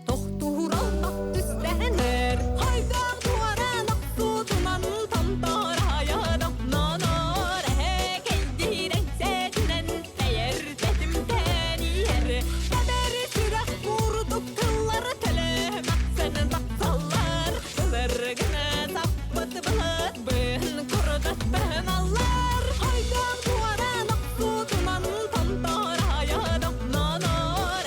тохтуур албах түстэһэнэр хайдах туоран охсуутунан томтор айадохнонор эһэ кэйдиирэн сэтинэн тэйэр тэтимтэн иһэр. Тэбэр сүрэх курдук тыллар төлө махсанын тахсаллар, былыргыны саппыт былыт быһын курдат быһыналлар. Хайдах туоран охсуутунан томтор айадохнонор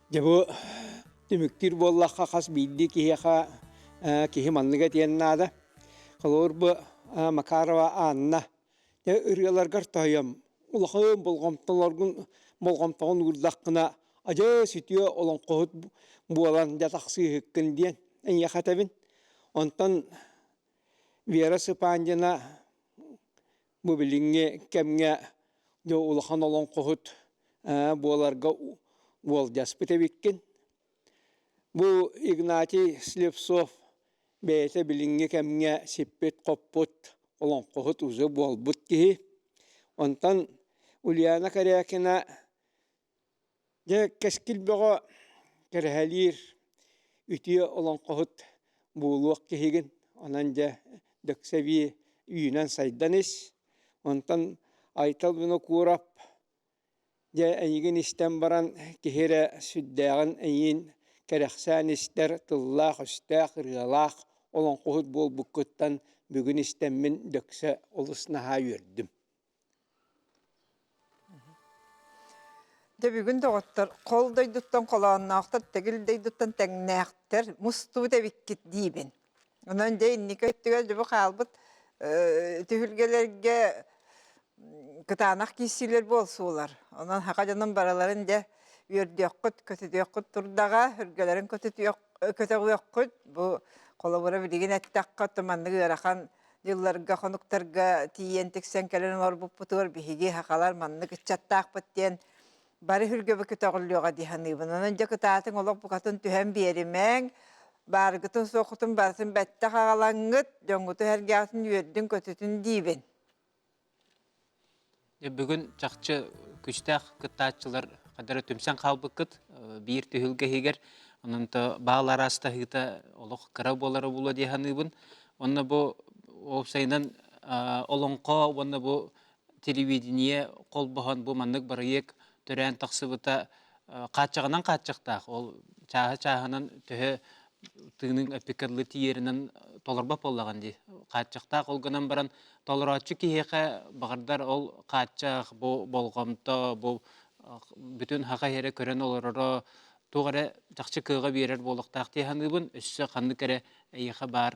Дьэ бу түмүктүүр буоллахха хас биирдии киһиэхэ киһи маннык этиэн наада. Холобур бу Макарова Анна дьэ ырыаларгар тоһуйам улахан болҕомтолоргун болҕомтоҕун уурдаххына адьас үтүө олоҥхоһут буолан дьэ тахсыыһыккын диэн эйиэхэ этэбин. Онтон Вера Сыпандина бу билиҥҥи кэмҥэ дьэ улахан олоҥхоһут буоларга уолдьаспыт эбиккин. Бу Игнатий Слепцов бэйэтэ билиҥҥи кэмҥэ сиппит-хоппут олоҥхоһут уже буолбут киһи. Онтон Ульяна Корякина Дьэ, кэскил бөҕө кэрэһэлиир үтүө олоҥхоһут буолуох киһигин. Онон дьэ дөксөбии үүнэн-сайдан ис. Онтон Айтал Винокуров дьэ эйигин истэн баран киһи эрэ сүрдээҕин эйиин кэрэхсээн истэр тыллаах-өстөөх, ырыалаах олоҥхоһут буолбуккуттан бүгүн истэммин дөксө олус наһаа үөрдүм. Дьэ бүгүн доҕоттор, хол дойдуттан холоонноохтор, тэгил дойдуттан тэҥнээхтэр мустубут эбиккит диибин. Онон дьэ инники өттүгэр дьэ бу хаалбыт түһүлгэлэргэ кытаанах киирсиилэр буолсулар. Онон саха дьонун барыларын дьэ үөрдүөххүт, көтүтүөххүт турдаҕа, үргэлэрин көтөҕүөххүт. Бу холобура билигин эттэххэ, маннык ыарахан дьылларга, хонуктарга тиийэн тиксэн кэлэн олорбуппутугар биһиги сахалар маннык ыччаттаахпыт диэн бары үргэбэ көтөҕүллүөҕэ дии саныыбын. Онон дьэ кытаатыҥ олох букатын түһэн биэримэҥ, бааргытын суоххутун барытын бэттэх аҕалаҥҥыт, дьоҥҥутун эргээҕитин үөрдүн-көтүтүн диибин. Бүгүн чахчы күчтээх кыттааччылар хадара түмсэн хаалбыккыт биир түһүлгэ иһигэр. Онон то баал араастаһыыта олох кыра буолара буолуо дии саныыбын. Онно бу уопсайынан олоҥхо уонна бу телевидение холбоһон бу маннык бырайыак төрөөн тахсыбыта хааччаҕынан хааччахтаах. Ол чааһы-чааһынан төһө тыыныҥ эппиккэ дылы тиийэринэн толорбот буоллаҕын дии. Хааччахтаах ол гынан баран толорооччу киһиэхэ баҕардар ол хааччах, бу болҕомто, бу бүтүн хаха иһэрэ көрөн олороро туох эрэ чахчы кыаҕа биэрэр буолуохтаах дии саныыбын. Өссө ханнык эрэ эйиэхэ баар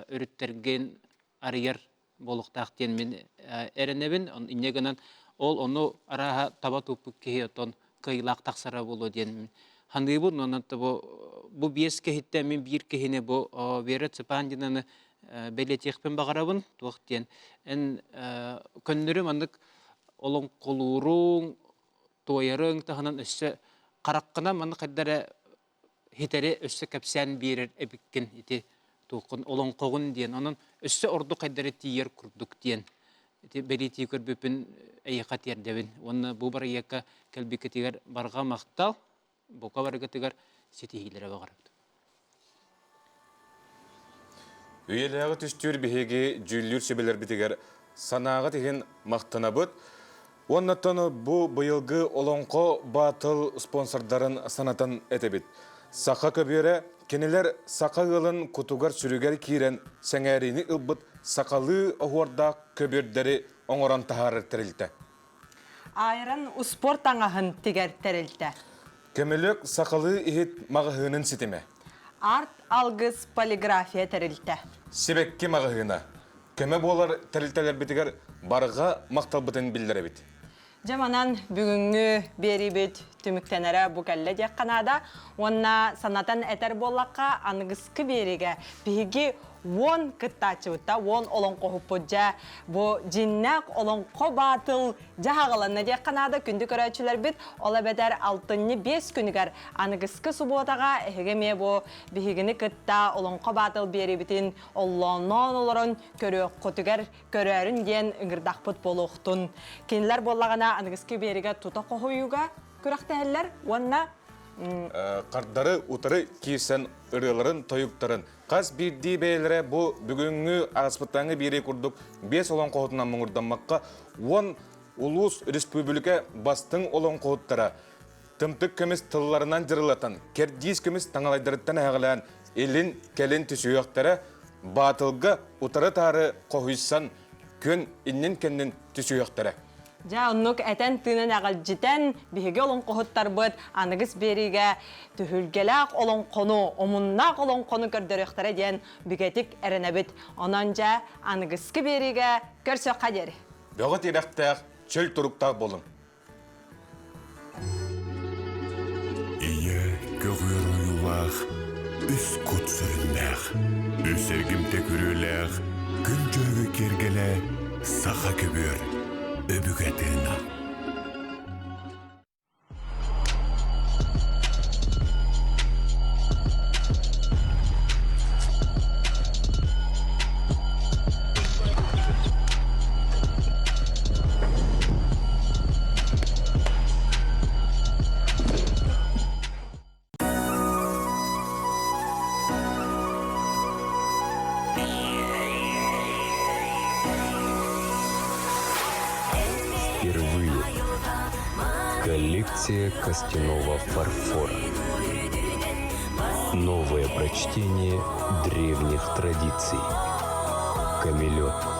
өрүттэргин арыйар буолуохтаах диэн мин эрэнэбин. Инньэ гынан ол ону арааһа таба туппут киһи оттон кыайыылаах тахсара буолуо диэн саныыбын. Онон бу бу биэс киһиттэн мин биир киһини бу Вера Цыпандинаны бэлиэтиэхпин баҕарабын. Туох диэн эн көннөрү маннык олоҥхолууруҥ, туойарыҥ таһынан өссө хараххынан маннык хайда эрэ хитэри өссө кэпсээн биэрэр эбиккин ити туоххун олоҥхоҕун диэн онон өссө ордук хайдары тиийэр курдук диэн ити бэлиэтии көрбүппүн эйиэхэ тиэрдэбин уонна бу бырайыакка кэлбиккитигэр барҕа махтал бука барыгытыгар ситиһиилэри баҕарабыт. Үйэлээҕи түстүүр биһиги дьүүллүүр сүбэлэрбитигэр санааҕыт иһин махтанабыт. Уоннаттан бу быйылгы Олоҥхо Батл спонсордарын санатан этэбит. Саха көбүөрэ кинилэр саха ыалын кутугар-сүрүгэр киирэн сэҥээриини ылбыт сахалыы оһуордаах көбүөрдэри оҥорон таһаарар тэрилтэ. Айран успуорт таҥаһын тигэр тэрилтэ. Көмөлөк сахалыы иһит маҕаһыынын ситимэ. Арт Алгыс полиграфия тэрилтэ. Сибэкки маҕаһыына. Көмө буолар тэрилтэлэрбитигэр барҕа махталбытын биллэрэбит. Дьэ манан бүгүҥҥү биэриибит түмүктэнэрэ бу кэллэ диэххэ наада. Уонна санатан этэр буоллахха, аныгыскы биэриигэ биһиги уон кыттааччыбытта, уон олоҥхоһуппут дьэ бу дьиннээх олоҥхо баатыл дьаһаҕаланна диэххэ наада күндү көрөөччүлэрбит. Ол эбэтэр алтынньы биэс күнүгэр аныгыскы субуотаҕа эһиги эмиэ бу биһигини кытта олоҥхо баатыл биэриибитин оллоонноон олорон көрүөххүтүгэр көрөөрүн диэн ыҥырдахпыт буолуохтун. Кинилэр буоллаҕына аныгыскы биэригэ тута хоһуйууга күрэхтэһэллэр уонна Хардары утары киирсэн ырыаларын, тойуктарын хас биирдии бэйэлэрэ бу бүгүҥҥү ааспыттааҥҥы биэрии курдук биэс олоҥхоһутунан муҥурдаммакка уон улуус республика бастыҥ олоҥхоһуттара тымтык көмүс тылларынан дьырылатан, кэрдиис көмүс таҥалайдарыттан эһэҕэлээн илин-кэлин түсүһүөхтэрэ, баатылга утары-таары хоһуйсан күн иннин-кэннин түсүһүөхтэрэ. Дьэ, оннук этэн-тыынан эҕэлдьитэн, биһиги олоҥхоһуттарбыт аныгыс биэриигэ түһүлгэлээх олоҥхону, омуннаах олоҥхону көрдөрүөхтэрэ диэн бигэтик эрэнэбит. Онон дьэ, аныгыскы биэриигэ көрсөххө диэри. Бөҕө тирэхтээх, чөл туруктаах буолуҥ. Ийэ көҕүөр ойуулаах, үс кут сүрүннээх, үс эргимтэ күрүөлээх, күн дьөрүгү киэргэлэ, саха көбүөр, өбүгэ тыына. Впервые коллекция костяного фарфора. Новое прочтение древних традиций. Камелет.